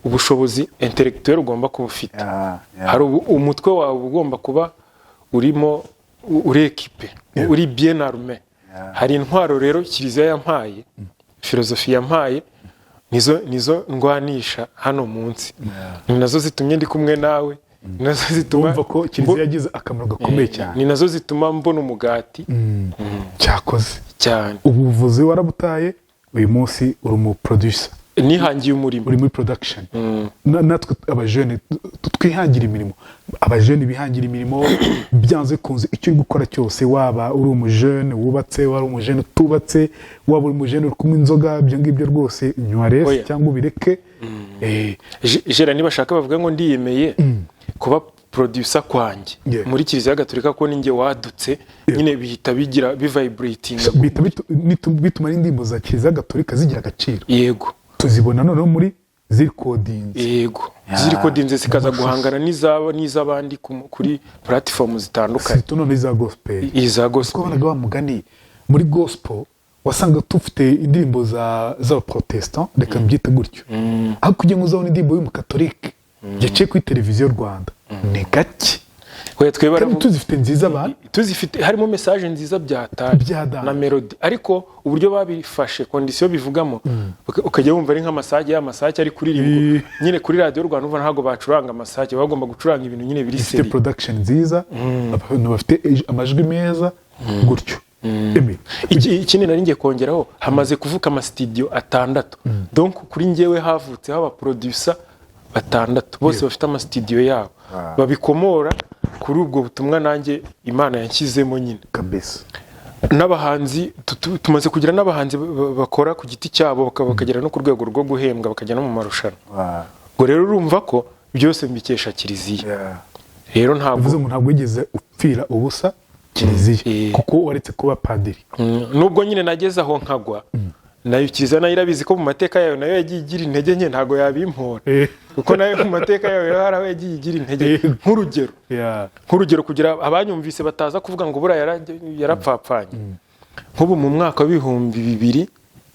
A: ubushobozi intellectuel ugomba kuba ufite. Hari umutwe wawe uba ugomba kuba urimo uri équipé, uri bien armé. Hari intwaro rero Kiliziya yampaye, filozofi yampaye, nizo ndwanisha hano munsi, ni nazo zitumye ndi kumwe nawe, ni nazo zituma
B: Wumva ko Kiliziya yagize akamaro gakomeye cyane.
A: Ni nazo zituma mbona umugati.
B: Cyakoze.
A: Cyane.
B: Ubuvuzi warabutaye, uyu munsi uri umu producer.
A: Nihangiye umurimo.
B: Uri muri production. Natwe abajene twihangira imirimo, abajene bihangira imirimo. Byanze bikunze icyo uri gukora cyose, waba uri umujene wubatse, waba uri umujene utubatse, waba uri umujene uri kunywa inzoga, ibyo ngibyo rwose nywa resi
A: Oya.
B: cyangwa ubireke.
A: Jera nibashaka bavuga ngo ndiyemeye kuba producer kwanjye muri Kiliziya Gatolika, ko ninjye wadutse nyine, bihita bigira bivibratinga.
B: Bihita bituma n'indirimbo za Kiliziya Gatolika zigira agaciro. Tuzibona noneho muri zirikodinze.
A: Yego, zirikodinze, zikaza guhangana n'izaba n'iz'abandi kuri platform zitandukanye.
B: Surtout none iza gospel.
A: Iza gospel.
B: Twabonaga wa mugani muri gospel wasanga dufite indirimbo za z'abaprotestant, reka mbyite gutyo, aho kugira ngo uzabone indirimbo y'umukatolike yaciye kuri Televiziyo Rwanda ni gake.
A: Oya, twe
B: Kandi tuzifite nziza abantu.
A: Tuzifite, harimo message nziza byataye
B: Bya
A: na melody, ariko uburyo babifashe, condition bivugamo, ukajya wumva ari nk'amasake, y'amasake ari kuririmba nyine kuri Radiyo Rwanda. Umva ntabwo bacuranga amasake, baba bagomba gucuranga ibintu nyine biri
B: Ifite
A: seri.
B: production nziza, abantu bafite amajwi meza gutyo. Emi,
A: Ikindi nari ngiye kongeraho, hamaze kuvuka amasitidiyo atandatu. Donc kuri njyewe havutseho abaproducer batandatu, bose bafite amasitidiyo yabo, babikomora kuri ubwo butumwa nanjye Imana yanshyizemo nyine.
B: Kabisa.
A: N'abahanzi tumaze kugira n'abahanzi bakora ku giti cyabo, bakagera no ku rwego rwo guhembwa, bakajya no mu marushanwa. Ubwo rero urumva ko byose mbikesha kiliziya. Rero ntabwo
B: Bivuze ngo ntabwo wigeze upfira ubusa kiliziya, kuko waretse kuba padiri.
A: Nubwo nyine nageze aho nkagwa, nayo kiliziya nayo irabizi ko mu mateka yayo nayo yagiye igira intege nke, ntabwo yabimpora, kuko nayo mu mateka yayo hari aho yagiye igira intege. Nk'urugero, kugira abanyumvise bataza kuvuga ngo buriya yarapfapfanye, nk'ubu mu mwaka wa 2000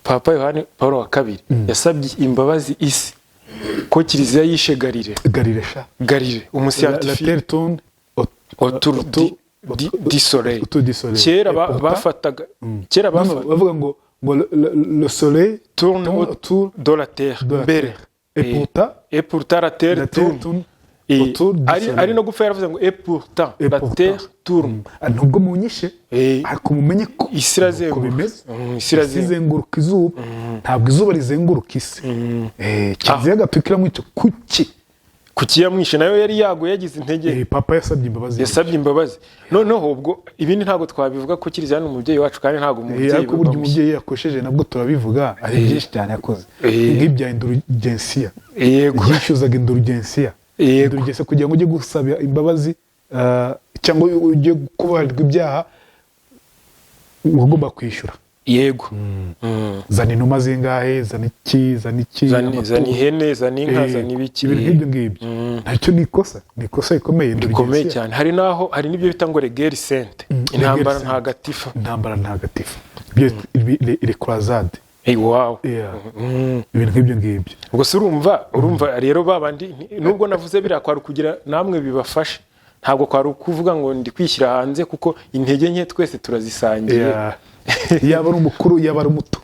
A: Papa Yohani Paul wa kabiri yasabye imbabazi isi ko kiliziya yishe Galilée.
B: Galilée sha.
A: Galilée,
B: La
A: umuscientifique.
B: terre tourne
A: Autour du soleil.
B: Autour du soleil.
A: Kera
B: Et pourtant-
A: bafataga kera
B: Non, non,
A: bafataga
B: bavuga ngo le soleil
A: tourne
B: tourne autour
A: de la terre
B: de la
A: mbere.
B: terre. Et pourtant
A: Et pourtant la terre
B: la terre
A: tourne
B: tourne
A: Et
B: autour du
A: ari
B: soleil.
A: Ari no gupfa yaravuze ngo "Et pourtant
B: Et
A: la
B: pourtant.
A: terre tourne."
B: Ah, nubwo munyishe, ariko mumenye ko
A: Isi irazenguruka.
B: uko bimeze.
A: Isi irazenguruka.
B: Izenguruka izuba, ntabwo izuba rizenguruka isi. Kiliziya Gatolika iramwica kuki?
A: Kuki yamwishe? Nayo yari yaguye, yagize intege.
B: Papa yasabye imbabazi.
A: Yasabye imbabazi. Noneho ubwo ibindi ntabwo twabivuga ko kiliziya ni umubyeyi wacu, kandi ntabwo umubyeyi
B: Ariko burya
A: bamushye.
B: umubyeyi yakosheje nabwo turabivuga. Hari byinshi cyane yakoze, nk'ibya indulgensiya, yishyuzaga indulgensiya. Indulgensiya, kugira ngo ujye gusaba imbabazi cyangwa ujye kubabarirwa ibyaha, wagomba kwishyura. Zana inuma zingahe, zana iki, zana iki, amatungo.
A: Zana ihene, zana inka, zana ibiki.
B: Ibintu nk'ibyo ngibyo nacyo ni ikosa, ni ikosa rikomeye.
A: Rikomeye
B: Indulgensiya.
A: cyane. Hari n'aho hari n'ibyo bita ngo guerre sainte, intambara
B: Guerre sainte.
A: ntagatifu.
B: Intambara ntagatifu, les croisades.
A: Hey, wow.
B: Ibintu nk'ibyo ngibyo.
A: Ubwo se urumva rero babandi, nubwo navuze biriya kwari ukugira namwe bibafashe, ntabwo kwari ukuvuga ngo ndi kwishyira hanze, kuko intege nke twese turazisangiye.
B: Yeah. Yaba ari umukuru, yaba ari umuto.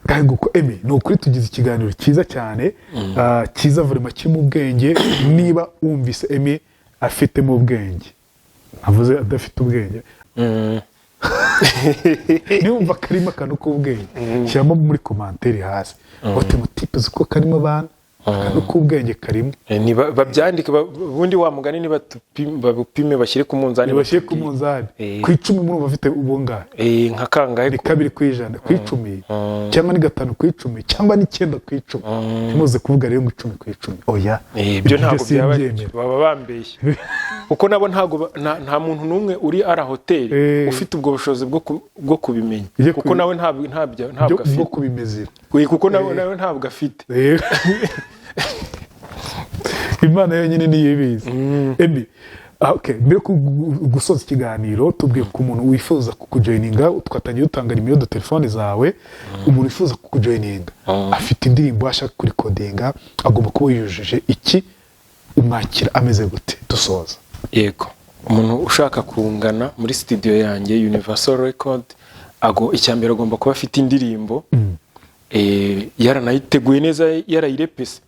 B: Kandi nguko Emmy, ni ukuri tugize ikiganiro cyiza cyane, cyiza vraiment, kirimo ubwenge. Niba wumvise Emmy afitemo ubwenge, ntavuze adafite ubwenge, niwumva karimo akantu k'ubwenge, shyiramo muri commentaire hasi uti "Mutipe, uzi ko karimo abana, akantu k'ubwenge karimo."
A: Babyandike, ubundi wa mugani babupime, bashyire ku munzani.
B: Bashyire ku
A: Batubwire.
B: munzani. Ku 10 murumva afite ubungahe?
A: Nka kangahe?
B: Ni 2% ku 10, cyangwa ni 5 ku 10, cyangwa ni 9 ku 10? Ntimuze kuvuga rero ngo 10 ku 10, oya.
A: Ibyo ntabwo byaba
B: simbyemera.
A: Baba bambeshye, kuko nabo ntabwo nta muntu n'umwe uri ara hoteli ufite ubwo bushobozi bwo kubimenya,
B: Iyo
A: kuko nawe ntabwo
B: bwo
A: afite
B: kubimezera.
A: Kuko nawe ntabwo afite.
B: Imana yonyine niyo ibizi. Emmy, okay, mbere yo gusoza ikiganiro, tubwiye ku muntu wifuza kukujoininga. Twatangiye dutanga nimero de telefone zawe. Umuntu wifuza kukujoininga, afite indirimbo ashaka kurikodinga, agomba kuba yujuje iki? Umwakira ameze gute? Dusoza.
A: Yego, umuntu ushaka kungana muri studio yanjye Universal Record, ago icya mbere agomba kuba afite indirimbo, yaranayiteguye neza, yarayirepese.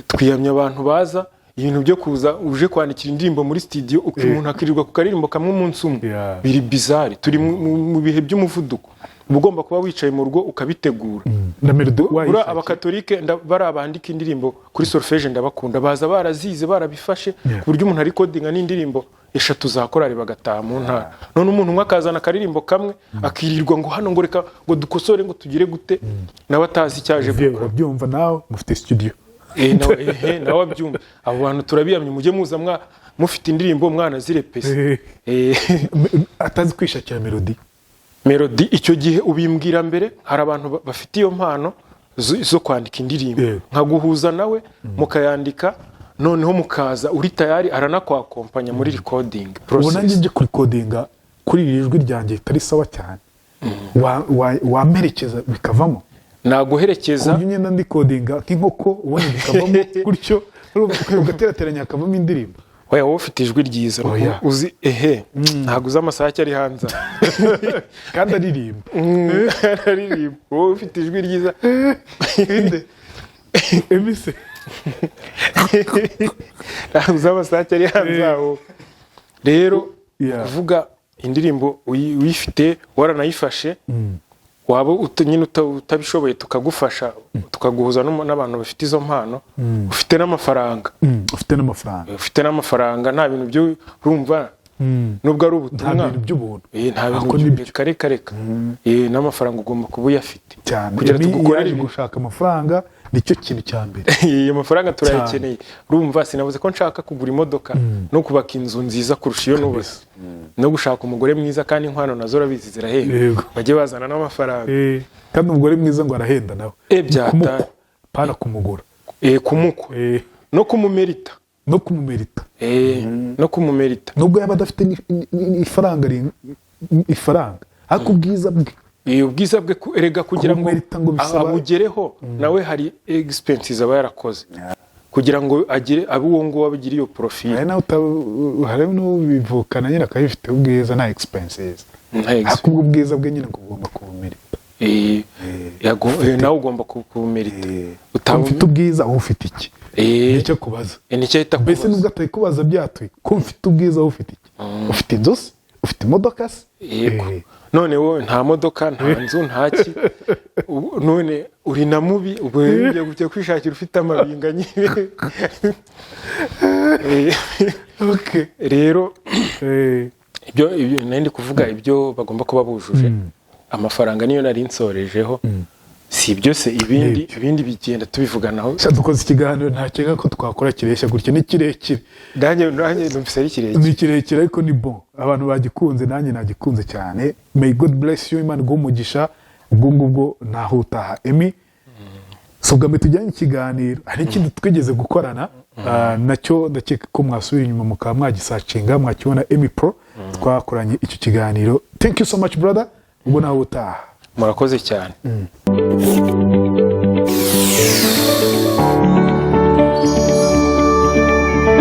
A: Twiyamye abantu baza ibintu byo kuza uje kwandikira indirimbo muri studio, umuntu akirirwa ku karirimbo kamwe umunsi umwe. Biri bizarre. Turi mu bihe by'umuvuduko, uba ugomba kuba wicaye mu rugo ukabitegura.
B: Na melody
A: Buriya
B: wayishakiye.
A: Abakatolike bari abandika indirimbo kuri solfège, ndabakunda, baza barazize, barabifashe, ku buryo umuntu arikodinga n'indirimbo eshatu za korali bagataha mu ntara. None umuntu umwe akazana akaririmbo kamwe, akirirwa ngo hano, ngo reka ngo dukosore, ngo tugire gute, nawe atazi icyo aje
B: Vieux,
A: gukora.
B: urabyumva nawe, mufite studio.
A: Nawe abyumva. Abo bantu turabiyamye, mujye muza mufite indirimbo mwana zirepese.
B: Atazi kwishakira melody?
A: Melody icyo gihe ubimbwira mbere. Hari abantu bafite iyo mpano zo kwandika indirimbo, nkaguhuza nawe mukayandika, noneho mukaza uri tayari, aranakwakompanya muri recording
B: Ubu
A: process.
B: nanjye njye kurikodinga kuri iri jwi ryanjye ritari sawa cyane, wamperekeza bikavamo?
A: Naguherekeza.
B: Ku buryo ngenda ndikodinga nk'inkoko, ubundi bikavamo gutyo, ugaterateranya hakavamo indirimbo.
A: Oya, wowe ufite ijwi ryiza.
B: Oya.
A: Uzi ehe, ntabwo uzi amasake ari hanze aha.
B: Kandi aririmba.
A: Aririmba. Wowe ufite ijwi ryiza.
B: Inde emise?
A: Ntabwo uzi amasake ari hanze aho. Rero kuvuga indirimbo uyifite, waranayifashe, waba nyine utabishoboye, tukagufasha, tukaguhuza n'abantu bafite izo mpano, ufite n'amafaranga.
B: Ufite n'amafaranga.
A: Ufite n'amafaranga, nta bintu byo urumva. Nubwo ari
B: Nta
A: ubutumwa.
B: bintu by'ubuntu.
A: Nta bintu
B: Ako nibyo.
A: Reka, reka, reka. N'amafaranga ugomba kuba uyafite
B: Cyane.
A: kugira
B: Emi
A: tugukorere
B: yaje
A: ibintu.
B: gushaka amafaranga, nicyo kintu cya mbere.
A: Iyo mafaranga turayakeneye. Urumva, sinavuze ko nshaka kugura imodoka no kubaka inzu nziza kurusha iyo nubatse no gushaka umugore mwiza, kandi inkwano nazo urabizi zirahenda. Bajye bazana n'amafaranga.
B: Kandi umugore mwiza ngo arahenda nawe. Kumukwa, pana kumugura.
A: Kumukwa no kumumerita.
B: No kumumerita.
A: No kumumerita.
B: Nubwo yaba adafite ifaranga, ifaranga, ariko ubwiza bwe.
A: Ubwiza bwe, erega kugira ngo
B: Kumumerita ngo bisaba-
A: abugereho, nawe hari expenses aba yarakoze kugira ngo agire abe uwo nguwo, abigire iyo profile.
B: Hari nawe hari n'ubivukana nyine akabifite ubwiza, nta expenses.
A: Nta
B: Ariko ubwo bwiza bwe nyine ngo ugomba kubumerita.
A: Nawe ugomba kubumerita.
B: Ko mfite ubwiza, wowe ufite iki? Nicyo kubaza.
A: Nicyo ahita
B: Mbese
A: kubaza.
B: nubwo atari kubaza byatuye ko mfite ubwiza, wowe ufite iki? Ufite inzu se? Ufite imodoka se?
A: Yego. None wowe nta modoka, nta nzu, nta ki. None uri na mubi, ubwo rero ugiye kujya kwishakira ufite amabinga nyine. Rero ibyo nari ndi kuvuga, ibyo bagomba kuba bujuje, amafaranga niyo nari nsorejeho. Si ibyo se? Ibindi
B: Nibyo.
A: ibindi bigenda tubivuganaho.
B: Sha, dukoze ikiganiro ntakeka ko twakora kireshya gutya, ni kirekire.
A: Nanjye numvise ari kirekire.
B: Ni kirekire, ariko ni bon, abantu bagikunze, nanjye nagikunze cyane. May God bless you, Imana iguhe umugisha. Ubwo ngubwo ntaho utaha, Emi. Si ubwa mbere tujyanye ikiganiro, hari ikindi twigeze gukorana, nacyo ndakeka ko mwasubira inyuma mukaba mwagisearchinga mwakibona, Emi Pro, twakoranye icyo kiganiro. Thank you so much, brother. Ubwo naho utaha.
A: Murakoze cyane.